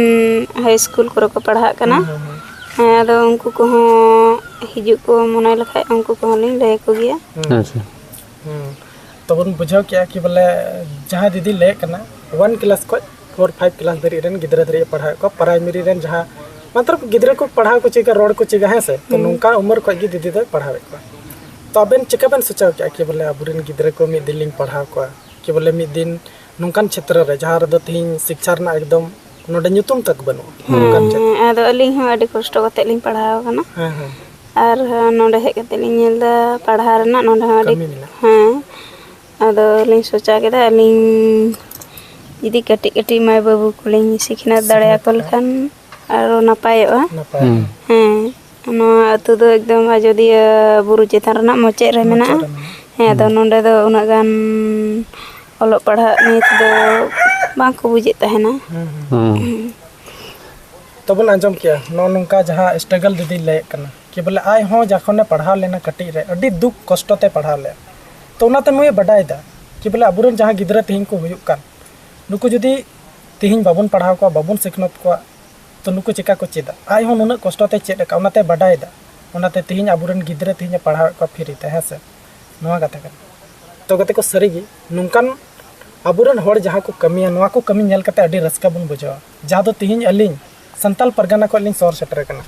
ᱦᱟᱭ ᱥᱠᱩᱞ ᱠᱚᱨᱮ ᱠᱚ ᱯᱟᱲᱦᱟᱜ ᱠᱟᱱᱟ, ᱦᱮᱸ, ᱦᱮᱸ, ᱦᱮᱸ᱾ ᱦᱮᱸ, ᱟᱫᱚ ᱩᱱᱠᱩ ᱠᱚᱦᱚᱸ ᱦᱤᱡᱩᱜ ᱠᱚ ᱢᱚᱱᱮ ᱞᱮᱠᱷᱟᱡ ᱩᱱᱠᱩ ᱠᱚᱦᱚᱸ ᱞᱤᱧ ᱞᱟᱹᱭ ᱟᱠᱚ ᱜᱮᱭᱟ᱾ ᱦᱮᱸ᱾ ᱟᱪᱪᱷᱟ᱾ ᱦᱮᱸ᱾ ᱛᱚᱵᱚᱱ ᱵᱩᱡᱷᱟᱹᱣ ᱠᱮᱜᱼᱟ ᱠᱤ ᱵᱚᱞᱮ ᱡᱟᱦᱟᱸᱭ ᱫᱤᱫᱤ ᱞᱟᱹᱭᱮᱫ ᱠᱟᱱᱟ ᱚᱣᱟᱱ ᱠᱞᱟᱥ ᱠᱷᱚᱡ ᱯᱷᱳᱨ ᱯᱷᱟᱭᱤᱵᱷ ᱠᱞᱟᱥ ᱫᱷᱟᱹᱨᱤᱡ ᱨᱮᱱ ᱜᱤᱫᱽᱨᱟᱹ ᱫᱷᱟᱹᱨᱤᱡ ᱮ ᱯᱟᱲᱦᱟᱣᱮᱫ ᱠᱚᱣᱟ, ᱯᱨᱟᱭᱢᱟᱨᱤ ᱨᱮᱱ ᱡᱟᱦᱟᱸ ᱢᱚᱛᱞᱚᱵ ᱜᱤᱫᱽᱨᱟᱹ ᱠᱚ ᱯᱟᱲᱦᱟᱣ ᱠᱚ ᱪᱮᱫ ᱨᱚᱲ ᱠᱚ ᱪᱮᱫᱟ, ᱦᱮᱸ ᱥᱮ? ᱛᱚ ᱦᱩᱸ᱾ ᱱᱚᱝᱠᱟ ᱩᱢᱮᱨ ᱠᱷᱚᱡ ᱜᱮ ᱫᱤᱫᱤ ᱫᱚᱭ ᱯᱟᱲᱦᱟᱣᱮᱫ ᱠᱚᱣᱟ᱾ ᱛᱚ ᱟᱵᱮᱱ ᱪᱮᱠᱟ ᱵᱮᱱ ᱥᱚᱪᱟᱣ ᱠᱮᱜᱼᱟ ᱠᱤ ᱵᱚᱞᱮ ᱟᱵᱚᱨᱮᱱ ᱜᱤᱫᱽᱨᱟᱹ ᱠᱚ ᱢᱤᱫ ᱫᱤᱱ ᱞᱤᱧ ᱯᱟᱲᱦᱟᱣ ᱠᱚᱣᱟ, ᱠᱤ ᱵᱚᱞᱮ ᱢᱤᱫ ᱫᱤᱱ ᱱᱚᱝᱠᱟᱱ ᱪᱷᱮᱛᱨᱚ ᱨᱮ ᱡᱟᱦᱟᱸ ᱨᱮᱫᱚ ᱛᱮᱦᱮᱧ ᱥᱤᱠᱪᱷᱟ ᱨᱮᱱᱟᱜ ᱮᱠᱫᱚᱢ ᱱᱚᱰᱮ ᱧᱩᱛᱩᱢ ᱛᱟᱠ ᱵᱟᱹᱱᱩᱜᱼᱟ, ᱱᱚᱝᱠᱟᱱ ᱪᱷᱮᱛᱨᱚ? ᱦᱮᱸ, ᱟᱫᱚ ᱟᱹᱞᱤᱧ ᱦᱚᱸ ᱟᱹᱰᱤ ᱠᱚᱥᱴᱚ ᱠᱟᱛᱮᱫ ᱞᱤᱧ ᱯᱟᱲᱦᱟᱣ ᱟᱠᱟᱱᱟ᱾ ᱦᱮᱸ, ᱦᱮᱸ᱾ ᱟᱨ ᱱᱚᱰᱮ ᱦᱮᱡ ᱠᱟᱛᱮᱫ ᱞᱤᱧ ᱧᱮᱞ ᱮᱫᱟ ᱯᱟᱲᱦᱟᱣ ᱨᱮᱱᱟᱜ ᱱᱚᱰᱮ ᱦᱚᱸ ᱟᱹᱰᱤ ᱠᱟᱹᱢᱤ ᱢᱮᱱᱟᱜᱼᱟ᱾ ᱦᱮᱸ, ᱟᱫᱚ ᱞᱤᱧ ᱥᱚᱪᱟ ᱠᱮᱫᱟ ᱟᱹᱞᱤᱧ ᱡᱩᱫᱤ ᱠᱟᱹᱴᱤᱡ ᱠᱟᱹᱴᱤᱡ ᱢᱟᱹᱭ ᱵᱟᱹᱵᱩ ᱠᱚᱞᱤᱧ ᱥᱤᱠᱷᱱᱟᱹᱛ ᱫᱟᱲᱮᱭᱟᱠᱚ ᱞᱮᱠᱷᱟᱱ ᱟᱨᱚ ᱱᱟᱯᱟᱭᱚᱜᱼᱟ᱾ ᱱᱟᱯᱟᱭ᱾ ᱦᱩᱸ᱾ ᱦᱮᱸ, ᱱᱚᱣᱟ ᱟᱹᱛᱩ ᱫᱚ ᱮᱠᱫᱚᱢ ᱟᱡᱳᱫᱤᱭᱟᱹ ᱵᱩᱨᱩ ᱪᱮᱛᱟᱱ ᱨᱮᱱᱟᱜ ᱢᱩᱪᱟᱹᱫ ᱨᱮ ᱢᱩᱪᱟᱹᱫ ᱢᱮᱱᱟᱜᱼᱟ᱾ ᱨᱮ ᱢᱮᱱᱟᱜᱼᱟ᱾ ᱦᱮᱸ, ᱟᱫᱚ ᱦᱩᱸ᱾ ᱱᱚᱰᱮ ᱫᱚ ᱩᱱᱟᱹᱜ ᱜᱟᱱ ᱚᱞᱚᱜ ᱯᱟᱲᱦᱟᱜ ᱱᱤᱭᱮ ᱛᱮᱫᱚ ᱵᱟᱝ ᱠᱚ ᱵᱩᱡᱮᱫ ᱛᱟᱦᱮᱱᱟ᱾ ᱦᱩᱸ, ᱦᱩᱸ᱾ ᱦᱩᱸ᱾ ᱛᱚᱵᱚᱱ ᱟᱸᱡᱚᱢ ᱠᱮᱜᱼᱟ ᱱᱚᱜᱼᱚ ᱱᱚᱝᱠᱟ ᱡᱟᱦᱟᱸ struggle ᱫᱤᱫᱤᱭ ᱞᱟᱹᱭᱮᱫ ᱠᱟᱱᱟ ᱠᱤ ᱵᱚᱞᱮ ᱟᱡ ᱦᱚᱸ ᱡᱚᱠᱷᱚᱱᱮ ᱯᱟᱲᱦᱟᱣ ᱞᱮᱱᱟ ᱠᱟᱹᱴᱤᱡ ᱨᱮ ᱟᱹᱰᱤ ᱫᱩᱠ ᱠᱚᱥᱴᱚ ᱛᱮ ᱯᱟᱲᱦᱟᱣ ᱞᱮᱫ᱾ ᱛᱚ ᱚᱱᱟᱛᱮ ᱱᱩᱭᱮ ᱵᱟᱰᱟᱭᱮᱫᱟ ᱠᱤ ᱵᱚᱞᱮ ᱟᱵᱚᱨᱮᱱ ᱡᱟᱦᱟᱸ ᱜᱤᱫᱽᱨᱟᱹ ᱛᱮᱦᱮᱧ ᱠᱚ ᱦᱩᱭᱩᱜ ᱠᱟᱱ, ᱱᱩᱠᱩ ᱡᱩᱫᱤ ᱛᱮᱦᱮᱧ ᱵᱟᱵᱚᱱ ᱯᱟᱲᱦᱟᱣ ᱠᱚᱣᱟ, ᱵᱟᱵᱚᱱ ᱥᱤᱠᱷᱱᱟᱹᱛ ᱠᱚᱣᱟ, ᱛᱚ ᱱᱩᱠᱩ ᱪᱮᱠᱟ ᱠᱚ ᱪᱮᱫᱟ? ᱟᱡ ᱦᱚᱸ ᱱᱩᱱᱟᱹᱜ ᱠᱚᱥᱴᱚ ᱛᱮ ᱪᱮᱫ ᱟᱠᱟᱫ, ᱚᱱᱟᱛᱮ ᱵᱟᱰᱟᱭᱮᱫᱟ᱾ ᱚᱱᱟᱛᱮ ᱛᱮᱦᱮᱧ ᱟᱵᱚᱨᱮᱱ ᱜᱤᱫᱽᱨᱟᱹ ᱛᱮᱦᱮᱧ ᱮ ᱯᱟᱲᱦᱟᱣᱮᱫ ᱠᱚᱣᱟ free ᱛᱮ, ᱦᱮᱸ ᱥᱮ? ᱱᱚᱣᱟ ᱠᱟᱛᱷᱟ ᱠᱟᱱᱟ᱾ ᱛᱚ ᱜᱟᱛᱮ ᱠᱚ, ᱥᱟᱹᱨᱤᱜᱮ ᱱᱚᱝᱠᱟᱱ ᱟᱵᱚᱨᱮᱱ ᱦᱚᱲ ᱡᱟᱦᱟᱸ ᱠᱚ ᱠᱟᱹᱢᱤᱭᱟ, ᱱᱚᱣᱟ ᱠᱚ ᱠᱟᱹᱢᱤ ᱧᱮᱞ ᱠᱟᱛᱮ ᱟᱹᱰᱤ ᱨᱟᱹᱥᱠᱟᱹ ᱵᱚᱱ ᱵᱩᱡᱷᱟᱹᱣᱟ᱾ ᱡᱟᱦᱟᱸ ᱫᱚ ᱛᱮᱦᱮᱧ ᱟᱹᱞᱤᱧ ᱥᱟᱱᱛᱟᱞ ᱯᱟᱨᱜᱟᱱᱟ ᱠᱷᱚᱱ ᱞᱤᱧ ᱥᱚᱦᱚᱨ ᱥᱮᱴᱮᱨ ᱟᱠᱟᱱᱟ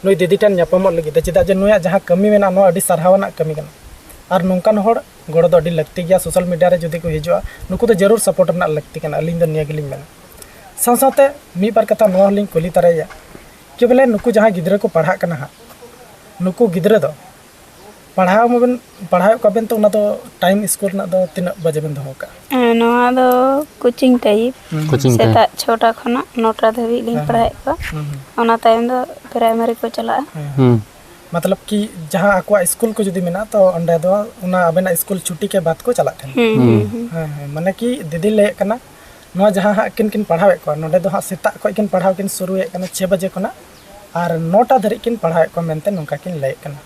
ᱱᱩᱭ ᱫᱤᱫᱤ ᱴᱷᱮᱱ ᱧᱟᱯᱟᱢᱚᱜ ᱞᱟᱹᱜᱤᱫ ᱛᱮ, ᱪᱮᱫᱟᱜ ᱡᱮ ᱱᱩᱭᱟᱜ ᱡᱟᱦᱟᱸ ᱠᱟᱹᱢᱤ ᱢᱮᱱᱟᱜᱼᱟ, ᱱᱚᱣᱟ ᱟᱹᱰᱤ ᱥᱟᱨᱦᱟᱣ ᱟᱱᱟᱜ ᱠᱟᱹᱢᱤ ᱠᱟᱱᱟ᱾ ᱟᱨ ᱱᱚᱝᱠᱟᱱ ᱦᱚᱲ ᱜᱚᱲᱚ ᱫᱚ ᱟᱹᱰᱤ ᱞᱟᱹᱠᱛᱤ ᱜᱮᱭᱟ᱾ social media ᱨᱮ ᱡᱩᱫᱤ ᱠᱚ ᱦᱤᱡᱩᱜᱼᱟ, ᱱᱩᱠᱩ ᱫᱚ ᱡᱟᱹᱨᱩᱲ support ᱨᱮᱱᱟᱜ ᱞᱟᱹᱠᱛᱤ ᱠᱟᱱᱟ, ᱟᱹᱞᱤᱧ ᱫᱚ ᱱᱤᱭᱟᱹ ᱜᱮᱞᱤᱧ ᱢᱮᱱᱟ᱾ ᱥᱟᱶ ᱥᱟᱶᱛᱮ ᱢᱤᱫ ᱵᱟᱨ ᱠᱟᱛᱷᱟ ᱱᱚᱣᱟ ᱦᱚᱸᱞᱤᱧ ᱠᱩᱞᱤ ᱛᱟᱨᱟᱭᱮᱭᱟ ᱠᱤ ᱵᱚᱞᱮ ᱱᱩᱠᱩ ᱡᱟᱦᱟᱸᱭ ᱜᱤᱫᱽᱨᱟᱹ ᱠᱚ ᱯᱟᱲᱦᱟᱜ ᱠᱟᱱᱟ ᱦᱟᱸᱜ, ᱱᱩᱠᱩ ᱜᱤᱫᱽᱨᱟᱹ ᱫᱚ ᱯᱟᱲᱦᱟᱣ ᱢᱟᱵᱮᱱ ᱯᱟᱲᱦᱟᱣᱮᱫ ᱠᱚᱣᱟ ᱵᱮᱱ, ᱛᱚ ᱚᱱᱟ ᱫᱚ time ᱥᱠᱩᱞ ᱨᱮᱱᱟᱜ ᱫᱚ ᱛᱤᱱᱟᱹᱜ ᱵᱟᱡᱮ ᱵᱮᱱ ᱫᱚᱦᱚ ᱠᱟᱜᱼᱟ? ᱦᱮᱸ, ᱱᱚᱣᱟ ᱫᱚ coaching type᱾ ᱦᱩᱸ᱾ coaching type᱾ ᱥᱮᱛᱟᱜ ᱪᱷᱚᱴᱟ ᱠᱷᱚᱱᱟᱜ ᱱᱚᱴᱟ ᱫᱷᱟᱹᱵᱤᱡ ᱞᱤᱧ ᱦᱮᱸ᱾ ᱯᱟᱲᱦᱟᱣᱮᱫ ᱠᱚᱣᱟ᱾ ᱦᱩᱸ, ᱦᱩᱸ᱾ ᱚᱱᱟ ᱛᱟᱭᱚᱢ ᱫᱚ primary ᱠᱚ ᱪᱟᱞᱟᱜᱼᱟ᱾ ᱦᱮᱸ᱾ ᱦᱩᱸ᱾ ᱢᱚᱛᱞᱚᱵ ᱠᱤ ᱡᱟᱦᱟᱸ ᱟᱠᱚᱣᱟᱜ ᱥᱠᱩᱞ ᱠᱚ ᱡᱩᱫᱤ ᱢᱮᱱᱟᱜᱼᱟ, ᱛᱚ ᱚᱸᱰᱮ ᱫᱚ ᱚᱱᱟ ᱟᱵᱮᱱᱟᱜ ᱥᱠᱩᱞ ᱪᱷᱩᱴᱤ ᱠᱮ ᱵᱟᱫ ᱠᱚ ᱪᱟᱞᱟᱜ ᱛᱟᱦᱮᱱᱟ᱾ ᱦᱩᱸ, ᱦᱩᱸ᱾ ᱦᱩᱸ, ᱦᱩᱸ᱾ ᱦᱮᱸ, ᱦᱮᱸ, ᱢᱟᱱᱮ ᱠᱤ ᱫᱤᱫᱤ ᱞᱟᱹᱭᱮᱫ ᱠᱟᱱᱟ, ᱱᱚᱣᱟ ᱡᱟᱦᱟᱸ ᱦᱟᱸᱜ ᱟᱹᱠᱤᱱ ᱠᱤᱱ ᱯᱟᱲᱦᱟᱣᱮᱫ ᱠᱚᱣᱟ, ᱱᱚᱸᱰᱮ ᱫᱚ ᱦᱟᱸᱜ ᱥᱮᱛᱟᱜ ᱠᱷᱚᱱ ᱠᱤᱱ ᱯᱟᱲᱦᱟᱣ ᱠᱤᱱ ᱥᱩᱨᱩᱭᱮᱫ ᱠᱟᱱᱟ ᱪᱷᱮ ᱵᱟᱡᱮ ᱠᱷᱚᱱᱟᱜ, ᱟᱨ ᱱᱚᱴᱟ ᱫᱷᱟᱹᱨᱤᱡ ᱠᱤᱱ ᱯᱟᱲᱦᱟᱣᱮᱫ ᱠᱚᱣᱟ ᱢᱮᱱᱛᱮ ᱱᱚᱝᱠᱟ ᱠᱤᱱ ᱞᱟᱹᱭᱮᱫ ᱠᱟᱱᱟ᱾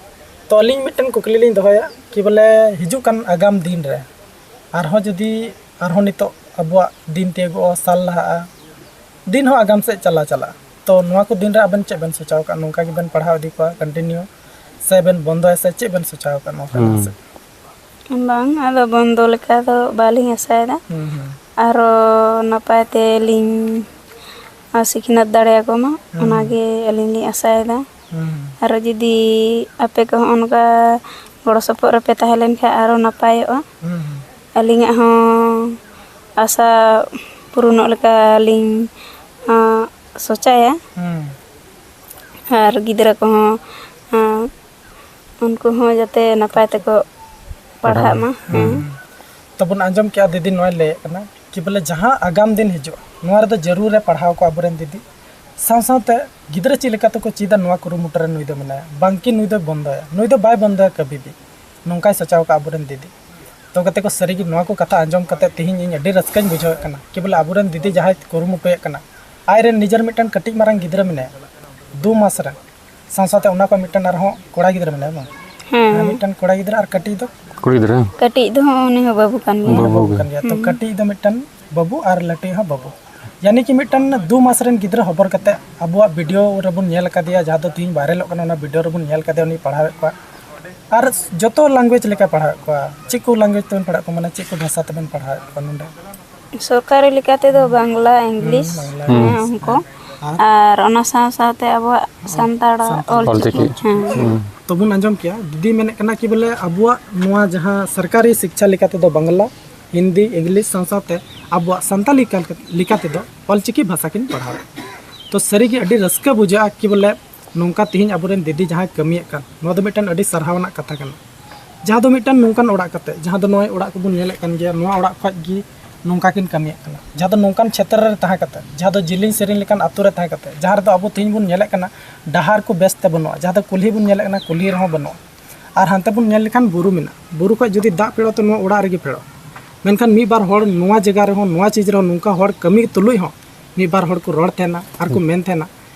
ᱛᱚ ᱟᱹᱞᱤᱧ ᱢᱤᱫᱴᱮᱱ ᱠᱩᱠᱞᱤ ᱞᱤᱧ ᱫᱚᱦᱚᱭᱟ ᱠᱤ ᱵᱚᱞᱮ ᱦᱤᱡᱩᱜ ᱠᱟᱱ ᱟᱜᱟᱢ ᱫᱤᱱ ᱨᱮ ᱟᱨᱦᱚᱸ ᱡᱩᱫᱤ ᱟᱨᱦᱚᱸ ᱱᱤᱛᱚᱜ ᱟᱵᱚᱣᱟᱜ ᱫᱤᱱ ᱛᱤᱭᱳᱜᱚᱜᱼᱟ, ᱥᱟᱞ ᱞᱟᱦᱟᱜᱼᱟ, ᱫᱤᱱ ᱦᱚᱸ ᱟᱜᱟᱢ ᱥᱮᱫ ᱪᱟᱞᱟᱣ ᱪᱟᱞᱟᱜᱼᱟ, ᱛᱚ ᱱᱚᱣᱟ ᱠᱚ ᱫᱤᱱ ᱨᱮ ᱟᱵᱮᱱ ᱪᱮᱫ ᱵᱮᱱ ᱥᱚᱪᱟᱣ ᱟᱠᱟᱫ? ᱱᱚᱝᱠᱟ ᱜᱮᱵᱮᱱ ᱯᱟᱲᱦᱟᱣ ᱤᱫᱤ ᱠᱚᱣᱟ continue, ᱥᱮ ᱵᱮᱱ ᱵᱚᱱᱫᱚᱭᱟ, ᱥᱮ ᱪᱮᱫ ᱵᱮᱱ ᱥᱚᱪᱟᱣ ᱟᱠᱟᱫ ᱱᱚᱣᱟ ᱠᱚ ᱞᱟᱦᱟ ᱦᱩᱸ᱾ ᱥᱮᱫ? ᱵᱟᱝ, ᱟᱫᱚ ᱵᱚᱱᱫᱚ ᱞᱮᱠᱟ ᱫᱚ ᱵᱟᱹᱞᱤᱧ ᱟᱥᱟᱭᱮᱫᱟ᱾ ᱦᱩᱸ, ᱦᱩᱸ᱾ ᱟᱨᱚ ᱱᱟᱯᱟᱭ ᱛᱮᱞᱤᱧ ᱥᱤᱠᱷᱱᱟᱹᱛ ᱫᱟᱲᱮᱭᱟᱠᱚ ᱢᱟ, ᱦᱩᱸ᱾ ᱚᱱᱟᱜᱮ ᱟᱹᱞᱤᱧ ᱞᱤᱧ ᱟᱥᱟᱭᱮᱫᱟ᱾ ᱦᱩᱸ, ᱦᱩᱸ᱾ ᱟᱨᱚ ᱡᱩᱫᱤ ᱟᱯᱮ ᱠᱚᱦᱚᱸ ᱚᱱᱠᱟ ᱜᱚᱲᱚ ᱥᱚᱯᱚᱦᱚᱫ ᱨᱮᱯᱮ ᱛᱟᱦᱮᱸ ᱞᱮᱱ ᱠᱷᱟᱱ ᱟᱨᱚ ᱱᱟᱯᱟᱭᱚᱜᱼᱟ᱾ ᱦᱩᱸ, ᱦᱩᱸ᱾ ᱟᱹᱞᱤᱧᱟᱜ ᱦᱚᱸ ᱟᱥᱟ ᱯᱩᱨᱩᱱᱚᱜ ᱞᱮᱠᱟ ᱞᱤᱧ, ᱟᱸ, ᱥᱚᱪᱟᱭᱟ᱾ ᱦᱩᱸ᱾ ᱟᱨ ᱜᱤᱫᱽᱨᱟᱹ ᱠᱚᱦᱚᱸ, ᱟᱸ, ᱩᱱᱠᱩ ᱦᱚᱸ ᱡᱟᱛᱮ ᱱᱟᱯᱟᱭ ᱛᱮᱠᱚ ᱯᱟᱲᱦᱟᱜ ᱢᱟ᱾ ᱦᱩᱸ᱾ ᱦᱮᱸ᱾ ᱛᱚᱵᱚᱱ ᱟᱸᱡᱚᱢ ᱠᱮᱜᱼᱟ, ᱫᱤᱫᱤ ᱱᱚᱣᱟᱭ ᱞᱟᱹᱭᱮᱫ ᱠᱟᱱᱟ ᱠᱤ ᱵᱚᱞᱮ ᱡᱟᱦᱟᱸ ᱟᱜᱟᱢ ᱫᱤᱱ ᱦᱤᱡᱩᱜᱼᱟ, ᱱᱚᱣᱟ ᱨᱮᱫᱚ ᱡᱟᱹᱨᱩᱲ ᱨᱮ ᱯᱟᱲᱦᱟᱣ ᱠᱚ ᱟᱵᱚᱨᱮᱱ ᱫᱤᱫᱤ᱾ ᱥᱟᱶ ᱥᱟᱶᱛᱮ ᱜᱤᱫᱽᱨᱟᱹ ᱪᱮᱫ ᱞᱮᱠᱟ ᱛᱮᱠᱚ ᱪᱮᱫᱟ, ᱱᱚᱣᱟ ᱠᱩᱨᱩᱢᱩᱴᱩ ᱨᱮ ᱱᱩᱭ ᱫᱚ ᱢᱮᱱᱟᱭᱟ, ᱵᱟᱝᱠᱤ ᱱᱩᱭ ᱫᱚᱭ ᱵᱚᱱᱫᱚᱭᱟ, ᱱᱩᱭ ᱫᱚ ᱵᱟᱭ ᱵᱚᱱᱫᱚᱭᱟ ᱠᱟᱹᱵᱷᱤ ᱵᱷᱤ᱾ ᱱᱚᱝᱠᱟᱭ ᱥᱚᱪᱟᱣ ᱠᱟᱜᱼᱟ ᱟᱵᱚᱨᱮᱱ ᱫᱤᱫᱤ᱾ ᱛᱚ ᱜᱟᱛᱮ ᱠᱚ, ᱥᱟᱹᱨᱤᱜᱮ ᱱᱚᱣᱟ ᱠᱚ ᱠᱟᱛᱷᱟ ᱟᱸᱡᱚᱢ ᱠᱟᱛᱮ ᱛᱮᱦᱮᱧ ᱤᱧ ᱟᱹᱰᱤ ᱨᱟᱹᱥᱠᱟᱹᱧ ᱵᱩᱡᱷᱟᱹᱣᱮᱫ ᱠᱟᱱᱟ ᱠᱤ ᱵᱚᱞᱮ ᱟᱵᱚᱨᱮᱱ ᱫᱤᱫᱤ ᱡᱟᱦᱟᱸᱭ ᱠᱩᱨᱩᱢᱩᱴᱩᱭᱮᱫ ᱠᱟᱱᱟ, ᱟᱡᱨᱮᱱ ᱱᱤᱡᱮᱨ ᱢᱤᱫᱴᱮᱱ ᱠᱟᱹᱴᱤᱡ ᱢᱟᱨᱟᱝ ᱜᱤᱫᱽᱨᱟᱹ ᱢᱮᱱᱟᱭᱟ, ᱫᱩ ᱢᱟᱥ ᱨᱮᱱ, ᱥᱟᱶ ᱥᱟᱶᱛᱮ ᱚᱱᱟ ᱠᱷᱚᱱ ᱢᱤᱫᱴᱮᱱ ᱟᱨᱦᱚᱸ ᱠᱚᱲᱟ ᱜᱤᱫᱽᱨᱟᱹ ᱢᱮᱱᱟᱭᱟ, ᱵᱟᱝ? ᱦᱮᱸ᱾ ᱦᱮᱸ, ᱢᱤᱫᱴᱮᱱ ᱠᱚᱲᱟ ᱜᱤᱫᱽᱨᱟᱹ ᱟᱨ ᱠᱟᱹᱴᱤᱡ ᱫᱚ? ᱠᱩᱲᱤ ᱜᱤᱫᱽᱨᱟᱹ᱾ ᱠᱟᱹᱴᱤᱡ ᱫᱚ ᱦᱚᱸ ᱩᱱᱤ ᱦᱚᱸ ᱵᱟᱹᱵᱩ ᱠᱟᱱ ᱜᱮᱭᱟ᱾ ᱵᱟᱹᱵᱩ ᱵᱟᱹᱵᱩ ᱜᱮ᱾ ᱠᱟᱱ ᱜᱮᱭᱟ᱾ ᱛᱚ ᱦᱩᱸ᱾ ᱠᱟᱹᱴᱤᱡ ᱫᱚ ᱢᱤᱫᱴᱮᱱ ᱵᱟᱹᱵᱩ ᱟᱨ ᱞᱟᱹᱴᱩᱭᱤᱡ ᱦᱚᱸ ᱵᱟᱹᱵᱩ᱾ ᱭᱟᱱᱤ ᱠᱤ ᱢᱤᱫᱴᱮᱱ ᱫᱩ ᱢᱟᱥ ᱨᱮᱱ ᱜᱤᱫᱽᱨᱟᱹ ᱦᱚᱵᱚᱨ ᱠᱟᱛᱮ ᱟᱵᱚᱣᱟᱜ video ᱨᱮᱵᱚᱱ ᱧᱮᱞ ᱟᱠᱟᱫᱮᱭᱟ, ᱡᱟᱦᱟᱸ ᱫᱚ ᱛᱤᱦᱤᱧ viral ᱚᱜ ᱠᱟᱱᱟ, ᱚᱱᱟ video ᱨᱮᱵᱚᱱ ᱧᱮᱞ ᱠᱟᱫᱮᱭᱟ, ᱩᱱᱤ ᱯᱟᱲᱦᱟᱣᱮᱫ ᱠᱚᱣᱟ᱾ ᱟᱨ ᱡᱚᱛᱚ language ᱞᱮᱠᱟ ᱯᱟᱲᱦᱟᱣᱮᱫ ᱠᱚᱣᱟ᱾ ᱪᱮᱫ ᱠᱚ language ᱛᱮᱵᱚᱱ ᱯᱟᱲᱦᱟᱣᱮᱫ ᱠᱚᱣᱟ, ᱢᱟᱱᱮ ᱪᱮᱫ ᱠᱚ ᱵᱷᱟᱥᱟ ᱛᱮᱵᱚᱱ ᱯᱟᱲᱦᱟᱣᱮᱫ ᱠᱚᱣᱟ ᱱᱚᱰᱮ? ᱥᱚᱨᱠᱟᱨᱤ ᱞᱮᱠᱟ ᱛᱮᱫᱚ ᱵᱟᱝᱞᱟ, English, ᱦᱩᱸ, ᱵᱟᱝᱞᱟ, ᱦᱮᱸ, English᱾ ᱩᱱᱠᱩ᱾ ᱟᱨ? ᱟᱨ ᱚᱱᱟ ᱥᱟᱶ ᱥᱟᱶᱛᱮ ᱟᱵᱚᱣᱟᱜ ᱥᱟᱱᱛᱟᱲ ᱥᱟᱱᱛᱟᱲ ᱚᱞᱪᱤᱠᱤ᱾ ᱚᱞᱪᱤᱠᱤ᱾ ᱦᱮᱸ᱾ ᱦᱩᱸ᱾ ᱛᱚᱵᱚᱱ ᱟᱸᱡᱚᱢ ᱠᱮᱭᱟ, ᱫᱤᱫᱤ ᱢᱮᱱᱮᱫ ᱠᱟᱱᱟ ᱠᱤ ᱵᱚᱞᱮ ᱟᱵᱚᱣᱟᱜ ᱱᱚᱣᱟ ᱡᱟᱦᱟᱸ ᱥᱚᱨᱠᱟᱨᱤ ᱥᱤᱠᱪᱷᱟ ᱞᱮᱠᱟ ᱛᱮᱫᱚ ᱵᱟᱝᱞᱟ, ᱦᱤᱱᱫᱤ, English ᱥᱟᱶ ᱥᱟᱶᱛᱮ ᱟᱵᱚᱣᱟᱜ ᱥᱟᱱᱛᱟᱞᱤ ᱠᱟᱞ-, ᱞᱮᱠᱟ ᱛᱮᱫᱚ ᱚᱞᱪᱤᱠᱤ ᱵᱷᱟᱥᱟ ᱠᱤᱱ ᱯᱟᱲᱦᱟᱣᱮᱫ᱾ ᱛᱚ ᱥᱟᱹᱨᱤᱜᱮ ᱟᱹᱰᱤ ᱨᱟᱹᱥᱠᱟᱹ ᱵᱩᱡᱷᱟᱹᱜᱼᱟ ᱠᱤ ᱵᱚᱞᱮ ᱱᱚᱝᱠᱟ ᱛᱮᱦᱮᱧ ᱟᱵᱚᱨᱮᱱ ᱫᱤᱫᱤ ᱡᱟᱦᱟᱸᱭ ᱠᱟᱹᱢᱤᱭᱮᱫ ᱠᱟᱱ, ᱱᱚᱣᱟ ᱫᱚ ᱢᱤᱫᱴᱮᱱ ᱟᱹᱰᱤ ᱥᱟᱨᱦᱟᱣ ᱨᱮᱱᱟᱜ ᱠᱟᱛᱷᱟ ᱠᱟᱱᱟ᱾ ᱡᱟᱦᱟᱸ ᱫᱚ ᱢᱤᱫᱴᱮᱱ ᱱᱚᱝᱠᱟᱱ ᱚᱲᱟᱜ ᱠᱟᱛᱮ, ᱡᱟᱦᱟᱸ ᱫᱚ ᱱᱚᱜᱼᱚᱭ ᱚᱲᱟᱜ ᱠᱚᱵᱚᱱ ᱧᱮᱞᱮᱫ ᱠᱟᱱ ᱜᱮᱭᱟ, ᱱᱚᱣᱟ ᱚᱲᱟᱜ ᱠᱷᱚᱡ ᱜᱮ ᱱᱚᱝᱠᱟ ᱠᱤᱱ ᱠᱟᱹᱢᱤᱭᱮᱫ ᱠᱟᱱᱟ᱾ ᱡᱟᱦᱟᱸ ᱫᱚ ᱱᱚᱝᱠᱟᱱ ᱪᱷᱮᱛᱨᱚ ᱨᱮ ᱛᱟᱦᱮᱸ ᱠᱟᱛᱮ, ᱡᱟᱦᱟᱸ ᱫᱚ ᱡᱤᱞᱤᱧ ᱥᱮᱨᱮᱧ ᱞᱮᱠᱟᱱ ᱟᱛᱳ ᱨᱮ ᱛᱟᱦᱮᱸ ᱠᱟᱛᱮ, ᱡᱟᱦᱟᱸ ᱨᱮᱫᱚ ᱟᱵᱚ ᱛᱮᱦᱮᱧ ᱵᱚᱱ ᱧᱮᱞᱮᱫ ᱠᱟᱱᱟ ᱰᱟᱦᱟᱨ ᱠᱚ ᱵᱮᱥ ᱛᱮ ᱵᱟᱹᱱᱩᱜᱼᱟ, ᱡᱟᱦᱟᱸ ᱫᱚ ᱠᱩᱞᱦᱤ ᱵᱚᱱ ᱧᱮᱞᱮᱫ ᱠᱟᱱᱟ ᱠᱩᱞᱦᱤ ᱨᱮᱦᱚᱸ ᱵᱟᱹᱱᱩᱜᱼᱟ, ᱟᱨ ᱦᱟᱱᱛᱮ ᱵᱚᱱ ᱧᱮᱞ ᱞᱮᱠᱷᱟᱱ ᱵᱩᱨᱩ ᱢᱮᱱᱟᱜᱼᱟ, ᱵᱩᱨᱩ ᱠᱷᱚᱡ ᱡᱩᱫᱤ ᱫᱟᱜ ᱯᱷᱮᱰᱚᱜᱼᱟ ᱛᱚ ᱱᱚᱣᱟ ᱚᱲᱟᱜ ᱨᱮᱜᱮ ᱯᱷᱮᱰᱚᱜᱼᱟ᱾ ᱢᱮᱱᱠᱷᱟᱱ ᱢᱤᱫ ᱵᱟᱨ ᱦᱚᱲ ᱱᱚᱣᱟ ᱡᱟᱭᱜᱟ ᱨᱮᱦᱚᱸ, ᱱᱚᱣᱟ ᱪᱤᱡᱽ ᱨᱮᱦᱚᱸ ᱱᱚᱝᱠᱟ ᱦᱚᱲ ᱠᱟᱹᱢᱤ ᱛᱩᱞᱩᱡ ᱦᱚᱸ ᱢᱤᱫ ᱵᱟᱨ ᱦᱚᱲ ᱠᱚ ᱨᱚᱲ ᱛᱟᱦᱮᱱᱟ ᱟᱨ ᱠᱚ ᱦᱩᱸ᱾ ᱢᱮᱱ ᱛᱟᱦᱮᱱᱟ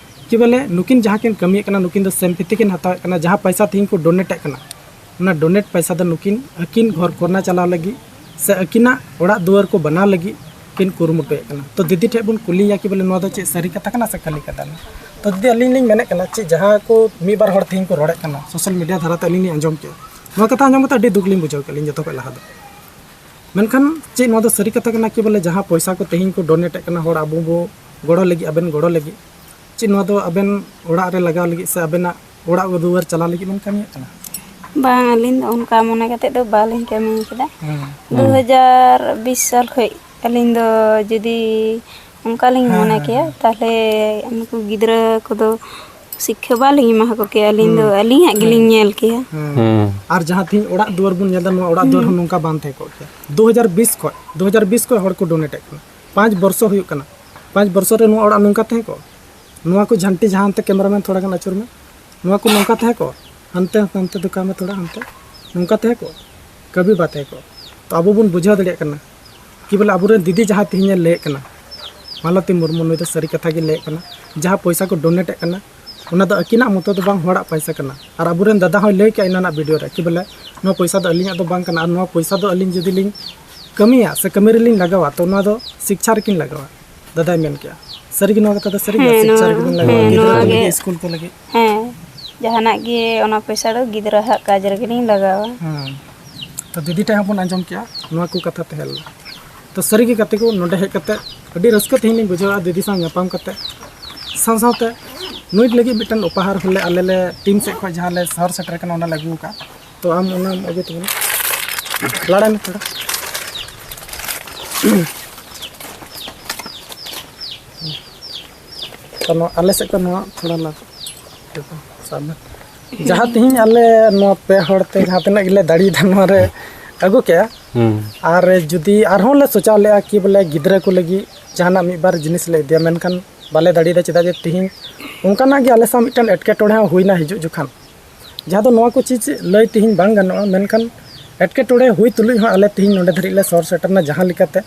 ᱠᱤ ᱵᱚᱞᱮ ᱱᱩᱠᱤᱱ ᱡᱟᱦᱟᱸ ᱠᱤᱱ ᱠᱟᱹᱢᱤᱭᱮᱫ ᱠᱟᱱᱟ, ᱱᱩᱠᱤᱱ ᱫᱚ sympathy ᱠᱤᱱ ᱦᱟᱛᱟᱣᱮᱫ ᱠᱟᱱᱟ, ᱡᱟᱦᱟᱸ ᱯᱚᱭᱥᱟ ᱛᱮᱦᱮᱧ ᱠᱚ donate ᱮᱫ ᱠᱟᱱᱟ, ᱚᱱᱟ donate ᱯᱚᱭᱥᱟ ᱫᱚ ᱱᱩᱠᱤᱱ ᱟᱹᱠᱤᱱ ᱜᱷᱚᱨ ᱠᱚᱨᱱᱟ ᱪᱟᱞᱟᱣ ᱞᱟᱹᱜᱤᱫ ᱥᱮ ᱟᱹᱠᱤᱱᱟᱜ ᱚᱲᱟᱜ ᱫᱩᱣᱟᱹᱨ ᱠᱚ ᱵᱮᱱᱟᱣ ᱞᱟᱹᱜᱤᱫ ᱠᱤᱱ ᱠᱩᱨᱩᱢᱩᱴᱩᱭᱮᱫ ᱠᱟᱱᱟ᱾ ᱛᱚ ᱫᱤᱫᱤ ᱴᱷᱮᱱ ᱵᱚᱱ ᱠᱩᱞᱤᱭᱮᱭᱟ ᱠᱤ ᱵᱚᱞᱮ ᱱᱚᱣᱟ ᱫᱚ ᱪᱮᱫ ᱥᱟᱹᱨᱤ ᱠᱟᱛᱷᱟ ᱠᱟᱱᱟ ᱥᱮ ᱠᱷᱟᱹᱞᱤ ᱠᱟᱛᱷᱟ ᱠᱟᱱᱟ? ᱛᱚ ᱫᱤᱫᱤ, ᱟᱹᱞᱤᱧ ᱞᱤᱧ ᱢᱮᱱᱮᱫ ᱠᱟᱱᱟ, ᱪᱮᱫ ᱡᱟᱦᱟᱸ ᱠᱚ ᱢᱤᱫ ᱵᱟᱨ ᱦᱚᱲ ᱛᱮᱦᱮᱧ ᱠᱚ ᱨᱚᱲᱮᱫ ᱠᱟᱱᱟ, social media ᱫᱷᱟᱨᱟᱛᱮ ᱟᱹᱞᱤᱧ ᱞᱤᱧ ᱟᱸᱡᱚᱢ ᱠᱮᱫᱟ, ᱱᱚᱣᱟ ᱠᱟᱛᱷᱟ ᱟᱸᱡᱚᱢ ᱠᱟᱛᱮ ᱟᱹᱰᱤ ᱫᱩᱠ ᱞᱤᱧ ᱵᱩᱡᱷᱟᱹᱣ ᱠᱮᱫᱟ ᱞᱤᱧ ᱡᱚᱛᱚ ᱠᱷᱚᱱ ᱞᱟᱦᱟ ᱫᱚ᱾ ᱢᱮᱱᱠᱷᱟᱱ ᱪᱮᱫ ᱱᱚᱣᱟ ᱫᱚ ᱥᱟᱹᱨᱤ ᱠᱟᱛᱷᱟ ᱠᱟᱱᱟ ᱠᱤ ᱵᱚᱞᱮ ᱡᱟᱦᱟᱸ ᱯᱚᱭᱥᱟ ᱠᱚ ᱛᱮᱦᱮᱧ ᱠᱚ donate ᱮᱫ ᱠᱟᱱᱟ ᱦᱚᱲ ᱟᱵᱚ ᱵᱚ ᱜᱚᱲᱚ ᱞᱟᱹᱜᱤᱫ, ᱟᱵᱮᱱ ᱜᱚᱲᱚ ᱞᱟᱹᱜᱤᱫ, ᱪᱮᱫ ᱱᱚᱣᱟ ᱫᱚ ᱟᱵᱮᱱ ᱚᱲᱟᱜ ᱨᱮ ᱞᱟᱜᱟᱣ ᱞᱟᱹᱜᱤᱫ ᱥᱮ ᱟᱵᱮᱱᱟᱜ ᱚᱲᱟᱜ ᱫᱩᱣᱟᱹᱨ ᱪᱟᱞᱟᱣ ᱞᱟᱹᱜᱤᱫ ᱵᱮᱱ ᱠᱟᱹᱢᱤᱭᱮᱫ ᱠᱟᱱᱟ? ᱵᱟᱝ, ᱟᱹᱞᱤᱧ ᱫᱚ ᱚᱱᱠᱟ ᱢᱚᱱᱮ ᱠᱟᱛᱮ ᱫᱚ ᱵᱟᱞᱤᱧ ᱠᱟᱹᱢᱤ ᱠᱟᱫᱟ᱾ ᱦᱮᱸ᱾ ᱫᱩ ᱦᱟᱡᱟᱨ ᱵᱤᱥ ᱥᱟᱞ ᱠᱷᱚᱱ ᱟᱹᱞᱤᱧ ᱫᱚ ᱡᱩᱫᱤ ᱚᱱᱠᱟ ᱞᱤᱧ ᱦᱮᱸ, ᱢᱚᱱᱮ ᱦᱮᱸ, ᱠᱮᱭᱟ, ᱦᱮᱸ᱾ ᱛᱟᱦᱚᱞᱮ ᱩᱱᱠᱩ ᱜᱤᱫᱽᱨᱟᱹ ᱠᱚᱫᱚ ᱥᱤᱠᱠᱷᱟ ᱵᱟᱞᱤᱧ ᱮᱢᱟ ᱠᱚ ᱠᱮᱭᱟ᱾ ᱟᱹᱞᱤᱧ ᱫᱚ ᱦᱩᱸ᱾ ᱟᱹᱞᱤᱧᱟᱜ ᱜᱮᱞᱤᱧ ᱦᱮᱸ᱾ ᱧᱮᱞ ᱠᱮᱭᱟ᱾ ᱦᱮᱸ᱾ ᱦᱩᱸ᱾ ᱟᱨ ᱡᱟᱦᱟᱸ ᱛᱮᱦᱮᱧ ᱚᱲᱟᱜ ᱫᱩᱣᱟᱹᱨ ᱵᱚᱱ ᱧᱮᱞ ᱮᱫᱟ, ᱱᱚᱣᱟ ᱚᱲᱟᱜ ᱫᱩᱣᱟᱹᱨ ᱦᱩᱸ᱾ ᱦᱚᱸ ᱱᱚᱝᱠᱟ ᱵᱟᱝ ᱛᱟᱦᱮᱸ ᱠᱚᱜ ᱠᱮᱭᱟ᱾ ᱫᱩ ᱦᱟᱡᱟᱨ ᱵᱤᱥ ᱠᱷᱚᱱ, ᱫᱩ ᱦᱟᱡᱟᱨ ᱵᱤᱥ ᱠᱷᱚᱱ ᱦᱚᱲ ᱠᱚ donate ᱮᱫ ᱠᱟᱱᱟ᱾ ᱯᱟᱸᱪ ᱵᱚᱨᱥᱚ ᱦᱩᱭᱩᱜ ᱠᱟᱱᱟ᱾ ᱯᱟᱸᱪ ᱵᱚᱨᱥᱚ ᱨᱮ ᱱᱚᱣᱟ ᱚᱲᱟᱜ ᱱᱚᱝᱠᱟ ᱛᱟᱦᱮᱸ ᱠᱚᱜ? ᱱᱚᱣᱟ ᱠᱚ ᱡᱷᱟᱱᱴᱤ ᱡᱟᱦᱟᱸ ᱦᱟᱱᱛᱮ cameraman ᱛᱷᱚᱲᱟ ᱜᱟᱱ ᱟᱹᱪᱩᱨ ᱢᱮ᱾ ᱱᱚᱣᱟ ᱠᱚ ᱱᱚᱝᱠᱟ ᱛᱟᱦᱮᱸ ᱠᱚᱜ? ᱦᱟᱱᱛᱮ, ᱦᱟᱱᱛᱮ ᱫᱚ ᱠᱟᱜ ᱢᱮ ᱛᱷᱚᱲᱟ ᱦᱟᱱᱛᱮ᱾ ᱱᱚᱝᱠᱟ ᱛᱟᱦᱮᱸ ᱠᱚᱜ? ᱠᱟᱹᱵᱷᱤ ᱵᱟ ᱛᱟᱦᱮᱸ ᱠᱚᱜ᱾ ᱛᱚ ᱟᱵᱚ ᱵᱚᱱ ᱵᱩᱡᱷᱟᱹᱣ ᱫᱟᱲᱮᱭᱟᱜ ᱠᱟᱱᱟ ᱠᱤ ᱵᱚᱞᱮ ᱟᱵᱚᱨᱮᱱ ᱫᱤᱫᱤ ᱡᱟᱦᱟᱸ ᱛᱮᱦᱮᱧᱮ ᱞᱟᱹᱭᱮᱫ ᱠᱟᱱᱟ, ᱢᱟᱞᱚᱛᱤ ᱢᱩᱨᱢᱩ, ᱱᱩᱭ ᱫᱚ ᱥᱟᱹᱨᱤ ᱠᱟᱛᱷᱟ ᱜᱮ ᱞᱟᱹᱭᱮᱫ ᱠᱟᱱᱟ᱾ ᱡᱟᱦᱟᱸ ᱯᱚᱭᱥᱟ ᱠᱚ donate ᱮᱫ ᱠᱟᱱᱟ, ᱚᱱᱟ ᱫᱚ ᱟᱹᱠᱤᱱᱟᱜ ᱢᱚᱛᱚ ᱫᱚ ᱵᱟᱝ, ᱦᱚᱲᱟᱜ ᱯᱚᱭᱥᱟ ᱠᱟᱱᱟ᱾ ᱟᱨ ᱟᱵᱚᱨᱮᱱ ᱫᱟᱫᱟ ᱦᱚᱸᱭ ᱞᱟᱹᱭ ᱠᱮᱜᱼᱟ ᱮᱱᱟᱱᱟᱜ video ᱨᱮ ᱠᱤ ᱵᱚᱞᱮ ᱱᱚᱣᱟ ᱯᱚᱭᱥᱟ ᱫᱚ ᱟᱹᱞᱤᱧᱟᱜ ᱫᱚ ᱵᱟᱝ ᱠᱟᱱᱟ, ᱟᱨ ᱱᱚᱣᱟ ᱯᱚᱭᱥᱟ ᱫᱚ ᱟᱹᱞᱤᱧ ᱡᱩᱫᱤ ᱞᱤᱧ ᱠᱟᱹᱢᱤᱭᱟ ᱥᱮ ᱠᱟᱹᱢᱤ ᱨᱮᱞᱤᱧ ᱞᱟᱜᱟᱣᱟ, ᱛᱚ ᱱᱚᱣᱟ ᱫᱚ ᱥᱤᱠᱪᱷᱟ ᱨᱮᱠᱤᱱ ᱞᱟᱜᱟᱣᱟ᱾ ᱫᱟᱫᱟᱭ ᱢᱮᱱ ᱠᱮᱜᱼᱟ, ᱥᱟᱹᱨᱤᱜᱮ ᱱᱚᱣᱟ ᱠᱟᱛᱷᱟ ᱫᱚ ᱥᱟᱹᱨᱤ ᱜᱮᱭᱟ? ᱦᱮᱸ, ᱥᱤᱠᱪᱷᱟ ᱱᱚᱣᱟ, ᱨᱮᱜᱮ ᱵᱤᱱ ᱞᱟᱜᱟᱣᱟ, ᱦᱮᱸ, ᱜᱤᱫᱽᱨᱟᱹ ᱱᱚᱣᱟ ᱠᱚ ᱜᱮ᱾ ᱞᱟᱹᱜᱤᱫ, ᱥᱠᱩᱞ ᱠᱚ ᱞᱟᱹᱜᱤᱫ᱾ ᱦᱮᱸ, ᱡᱟᱦᱟᱱᱟᱜ ᱜᱮ ᱚᱱᱟ ᱯᱚᱭᱥᱟ ᱫᱚ ᱜᱤᱫᱽᱨᱟᱹ ᱦᱟᱜ ᱠᱟᱡᱽ ᱨᱮᱜᱮ ᱞᱤᱧ ᱞᱟᱜᱟᱣᱟ᱾ ᱦᱮᱸ, ᱛᱚ ᱫᱤᱫᱤ ᱴᱷᱮᱱ ᱦᱚᱸᱵᱚᱱ ᱟᱸᱡᱚᱢ ᱠᱮᱜᱼᱟ ᱱᱚᱣᱟ ᱠᱚ ᱠᱟᱛᱷᱟ ᱛᱟᱦᱮᱸ ᱞᱮᱱᱟ᱾ ᱛᱚ ᱥᱟᱹᱨᱤᱜᱮ ᱜᱟᱛᱮ ᱠᱚ, ᱱᱚᱰᱮ ᱦᱮᱡ ᱠᱟᱛᱮ ᱟᱹᱰᱤ ᱨᱟᱹᱥᱠᱟᱹ ᱛᱮᱦᱮᱧ ᱞᱤᱧ ᱵᱩᱡᱷᱟᱹᱣᱟ ᱫᱤᱫᱤ ᱥᱟᱶ ᱧᱟᱯᱟᱢ ᱠᱟᱛᱮ᱾ ᱥᱟᱶ ᱥᱟᱶᱛᱮ ᱱᱩᱭ ᱞᱟᱹᱜᱤᱫ ᱢᱤᱫᱴᱮᱱ ᱩᱯᱟᱦᱟᱨ ᱦᱚᱸᱞᱮ, ᱟᱞᱮ ᱞᱮ ᱴᱤᱢ ᱥᱮᱫ ᱠᱷᱚᱱ ᱡᱟᱦᱟᱸ ᱞᱮ ᱥᱚᱦᱚᱨ ᱥᱮᱴᱮᱨ ᱠᱟᱱᱟ, ᱚᱱᱟ ᱞᱮ ᱟᱹᱜᱩ ᱟᱠᱟᱫᱼᱟ᱾ ᱛᱚ ᱟᱢ ᱚᱱᱟᱢ ᱟᱹᱜᱩᱭ ᱛᱟᱵᱚᱱᱟ, ᱞᱟᱲᱟᱭ ᱢᱮ ᱛᱷᱚᱲᱟ᱾ ᱛᱚ ᱱᱚᱣᱟ ᱟᱞᱮ ᱥᱮᱫ ᱠᱷᱚᱱ ᱱᱚᱣᱟ ᱛᱷᱚᱲᱟ ᱞᱟ-, ᱥᱟᱵ ᱢᱮ᱾ ᱡᱟᱦᱟᱸ ᱛᱮᱦᱮᱧ ᱟᱞᱮ ᱱᱚᱣᱟ ᱯᱮ ᱦᱚᱲ ᱛᱮ ᱡᱟᱦᱟᱸ ᱛᱤᱱᱟᱹᱜ ᱜᱮᱞᱮ ᱫᱟᱲᱮᱭᱟᱫᱟ ᱱᱚᱣᱟ ᱨᱮ ᱟᱹᱜᱩ ᱠᱮᱜᱼᱟ᱾ ᱦᱩᱸ᱾ ᱟᱨ ᱡᱩᱫᱤ ᱟᱨᱦᱚᱸ ᱞᱮ ᱥᱚᱪᱟᱣ ᱞᱮᱜᱼᱟ ᱠᱤ ᱵᱚᱞᱮ ᱜᱤᱫᱽᱨᱟᱹ ᱠᱚ ᱞᱟᱹᱜᱤᱫ ᱡᱟᱦᱟᱱᱟᱜ ᱢᱤᱫ ᱵᱟᱨ ᱡᱤᱱᱤᱥ ᱞᱮ ᱤᱫᱤᱭᱟ, ᱢᱮᱱᱠᱷᱟᱱ ᱵᱟᱞᱮ ᱫᱟᱲᱮᱭᱟᱫᱟ, ᱪᱮᱫᱟᱜ ᱡᱮ ᱛᱮᱦᱮᱧ ᱚᱱᱠᱟᱱᱟᱜ ᱜᱮ ᱟᱞᱮ ᱥᱟᱶ ᱢᱤᱫᱴᱮᱱ ᱮᱴᱠᱮᱴᱚᱬᱮ ᱦᱚᱸ ᱦᱩᱭᱱᱟ ᱦᱤᱡᱩᱜ ᱡᱚᱠᱷᱟᱱ᱾ ᱡᱟᱦᱟᱸ ᱫᱚ ᱱᱚᱣᱟ ᱠᱚ ᱪᱤᱡᱽ ᱞᱟᱹᱭ ᱛᱮᱦᱮᱧ ᱵᱟᱝ ᱜᱟᱱᱚᱜᱼᱟ, ᱢᱮᱱᱠᱷᱟᱱ ᱮᱴᱠᱮᱴᱚᱬᱮ ᱦᱩᱭ ᱛᱩᱞᱩᱡ ᱦᱚᱸ ᱟᱞᱮ ᱛᱮᱦᱮᱧ ᱱᱚᱰᱮ ᱫᱷᱟᱹᱨᱤᱡ ᱞᱮ ᱥᱚᱦᱚᱨ ᱥᱮᱴᱮᱨᱱᱟ ᱡᱟᱦᱟᱸ ᱞᱮᱠᱟᱛᱮ,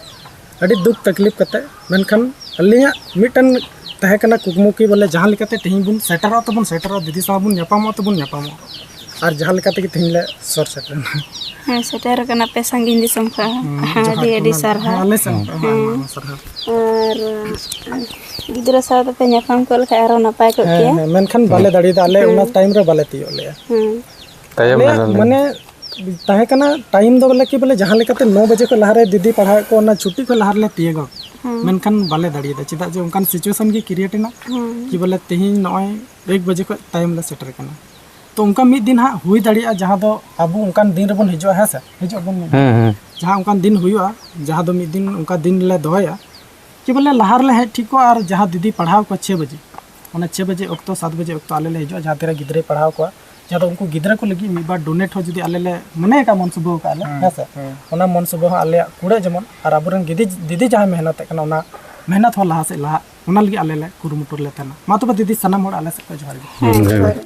ᱟᱹᱰᱤ ᱫᱩᱠ ᱛᱟᱠᱞᱤᱯ ᱠᱟᱛᱮ᱾ ᱢᱮᱱᱠᱷᱟᱱ ᱟᱹᱞᱤᱧᱟᱜ ᱢᱤᱫᱴᱮᱱ ᱛᱟᱦᱮᱸ ᱠᱟᱱᱟ ᱠᱩᱠᱢᱩ ᱠᱤ ᱵᱚᱞᱮ ᱡᱟᱦᱟᱸ ᱞᱮᱠᱟᱛᱮ ᱛᱮᱦᱮᱧ ᱵᱚᱱ ᱥᱮᱴᱮᱨᱚᱜᱼᱟ ᱛᱚᱵᱚᱱ ᱥᱮᱴᱮᱨᱚᱜᱼᱟ, ᱫᱤᱫᱤ ᱥᱟᱶ ᱵᱚᱱ ᱧᱟᱯᱟᱢᱚᱜᱼᱟ ᱛᱚᱵᱚᱱ ᱧᱟᱯᱟᱢᱚᱜᱼᱟ᱾ ᱟᱨ ᱡᱟᱦᱟᱸ ᱞᱮᱠᱟ ᱛᱮᱜᱮ ᱛᱮᱦᱮᱧ ᱞᱮ ᱥᱚᱨ ᱥᱮᱴᱮᱨ ᱮᱱᱟ᱾ ᱦᱮᱸ, ᱥᱮᱴᱮᱨ ᱠᱟᱱᱟ ᱯᱮ ᱥᱟᱺᱜᱤᱧ ᱫᱤᱥᱚᱢ ᱠᱷᱚᱱ᱾ ᱦᱮᱸ, ᱡᱟᱦᱟᱸ ᱟᱹᱰᱤ ᱟᱹᱰᱤ ᱠᱷᱚᱱ ᱥᱟᱨᱦᱟᱣ᱾ ᱦᱮᱸ, ᱟᱞᱮ ᱥᱮᱱ ᱠᱷᱚᱱ ᱦᱚᱸ ᱦᱮᱸ᱾ ᱟᱭᱢᱟ ᱟᱭᱢᱟ ᱥᱟᱨᱦᱟᱣ᱾ ᱟᱨ ᱜᱤᱫᱽᱨᱟᱹ ᱥᱟᱶ ᱛᱮᱯᱮ ᱧᱟᱯᱟᱢ ᱠᱚᱜ ᱞᱮᱠᱷᱟᱡ ᱟᱨᱦᱚᱸ ᱱᱟᱯᱟᱭ ᱠᱚᱜ ᱦᱮᱸ, ᱠᱮᱭᱟ᱾ ᱦᱮᱸ, ᱢᱮᱱᱠᱷᱟᱱ ᱵᱟᱞᱮ ᱦᱮᱸ᱾ ᱫᱟᱲᱮᱭᱟᱫᱟ, ᱟᱞᱮ ᱦᱮᱸ᱾ ᱚᱱᱟ ᱴᱟᱭᱤᱢ ᱨᱮ ᱵᱟᱞᱮ ᱛᱤᱭᱳᱜ ᱞᱮᱜᱼᱟ᱾ ᱦᱮᱸ᱾ ᱛᱟᱭᱚᱢ ᱟᱞᱮᱭᱟᱜ ᱮᱱᱟᱞᱮ᱾ ᱢᱟᱱᱮ ᱛᱟᱦᱮᱸ ᱠᱟᱱᱟ ᱴᱟᱭᱤᱢ ᱫᱚ ᱵᱚᱞᱮ ᱠᱤ ᱵᱚᱞᱮ ᱡᱟᱦᱟᱸ ᱞᱮᱠᱟᱛᱮ ᱱᱚ ᱵᱟᱡᱮ ᱠᱷᱚᱱ ᱞᱟᱦᱟᱨᱮ ᱫᱤᱫᱤ ᱯᱟᱲᱦᱟᱣᱮᱫ ᱠᱚ ᱚᱱᱟ ᱪᱷᱩᱴᱤ ᱠᱷᱚᱱ ᱞᱟᱦᱟ ᱨᱮᱞᱮ ᱛᱤᱭᱳᱜᱟ, ᱦᱮᱸ᱾ ᱢᱮᱱᱠᱷᱟᱱ ᱵᱟᱞᱮ ᱫᱟᱲᱮᱭᱟᱫᱟ᱾ ᱪᱮᱫᱟᱜ ᱡᱮ ᱚᱱᱠᱟᱱ ᱥᱤᱪᱩᱭᱮᱥᱚᱱ ᱜᱮ ᱠᱨᱤᱭᱮᱴ ᱮᱱᱟ ᱦᱮᱸ᱾ ᱠᱤ ᱵᱚᱞᱮ ᱛᱮᱦᱮᱧ ᱱᱚᱜᱼᱚᱭ ᱮᱠ ᱵᱟᱡᱮ ᱠᱷᱚᱱ ᱴᱟᱭᱤᱢ ᱞᱮ ᱥᱮᱴᱮᱨ ᱠᱟᱱᱟ᱾ ᱛᱚ ᱚᱱᱠᱟ ᱢᱤᱫ ᱫᱤᱱ ᱦᱟᱸᱜ ᱦᱩᱭ ᱫᱟᱲᱮᱭᱟᱜᱼᱟ ᱡᱟᱦᱟᱸ ᱫᱚ ᱟᱵᱚ ᱚᱱᱠᱟᱱ ᱫᱤᱱ ᱨᱮᱵᱚᱱ ᱦᱤᱡᱩᱜᱼᱟ, ᱦᱮᱸ ᱥᱮ? ᱦᱤᱡᱩᱜ ᱟᱵᱚᱱ ᱢᱤᱫ ᱫᱤᱱ᱾ ᱦᱮᱸ, ᱦᱮᱸ᱾ ᱡᱟᱦᱟᱸ ᱚᱱᱠᱟᱱ ᱫᱤᱱ ᱦᱩᱭᱩᱜᱼᱟ, ᱡᱟᱦᱟᱸ ᱫᱚ ᱢᱤᱫ ᱫᱤᱱ ᱚᱱᱠᱟ ᱫᱤᱱ ᱞᱮ ᱫᱚᱦᱚᱭᱟ ᱠᱤ ᱵᱚᱞᱮ ᱞᱟᱦᱟ ᱨᱮᱞᱮ ᱦᱮᱡ ᱴᱷᱤᱠ ᱠᱚᱜᱼᱟ ᱟᱨ ᱡᱟᱦᱟᱸ ᱫᱤᱫᱤ ᱯᱟᱲᱦᱟᱣ ᱠᱚᱣᱟ ᱪᱷᱚᱭ ᱵᱟᱡᱮ, ᱚᱱᱟ ᱪᱷᱚᱭ ᱵᱟᱡᱮ ᱚᱠᱛᱚ, ᱥᱟᱛ ᱵᱟᱡᱮ ᱚᱠᱛᱚ ᱟᱞᱮ ᱞᱮ ᱦᱤᱡᱩᱜᱼᱟ, ᱡᱟᱦᱟᱸ ᱛᱤᱨᱮ ᱜᱤᱫᱽᱨᱟᱹᱭ ᱯᱟᱲᱦᱟᱣ ᱠᱚᱣᱟ, ᱡᱟᱦᱟᱸ ᱫᱚ ᱩᱱᱠᱩ ᱜᱤᱫᱽᱨᱟᱹ ᱠᱚ ᱞᱟᱹᱜᱤᱫ ᱢᱤᱫ ᱵᱟᱨ ᱰᱳᱱᱮᱴ ᱦᱚᱸ ᱡᱩᱫᱤ ᱟᱞᱮ ᱞᱮ ᱢᱚᱱᱮ ᱟᱠᱟᱫ ᱢᱚᱱ ᱥᱩᱵᱷᱟᱹᱣ ᱟᱠᱟᱫᱼᱟ ᱞᱮ, ᱦᱮᱸ, ᱦᱮᱸ ᱥᱮ? ᱦᱮᱸ᱾ ᱚᱱᱟ ᱢᱚᱱ ᱥᱩᱵᱷᱟᱹ ᱦᱚᱸ ᱟᱞᱮᱭᱟᱜ ᱠᱩᱲᱟᱹᱜ ᱡᱮᱢᱚᱱ, ᱟᱨ ᱟᱵᱚᱨᱮᱱ ᱫᱤᱫᱤ, ᱫᱤᱫᱤ ᱡᱟᱦᱟᱸᱭ ᱢᱮᱦᱱᱚᱛᱮᱫ ᱠᱟᱱᱟ, ᱚᱱᱟ ᱢᱮᱦᱱᱚᱛ ᱦᱚᱸ ᱞᱟᱦᱟ ᱥᱮᱫ ᱞᱟᱦᱟᱜ, ᱚᱱᱟ ᱞᱟᱹᱜᱤᱫ ᱟᱞᱮ ᱞᱮ ᱠᱩᱨᱩᱢᱩᱴᱩ ᱨᱮᱞᱮ ᱛᱟᱦᱮᱱᱟ᱾ ᱢᱟ ᱛᱚᱵᱮ ᱫᱤᱫᱤ, ᱥᱟᱱᱟᱢ ᱦᱚᱲ ᱟᱞᱮ ᱥᱮᱫ ᱠᱷᱚᱱ ᱡᱚᱦᱟᱨ ᱜᱮ᱾ ᱦᱮᱸ, ᱦᱮᱸ᱾ ᱡᱚᱦᱟᱨ᱾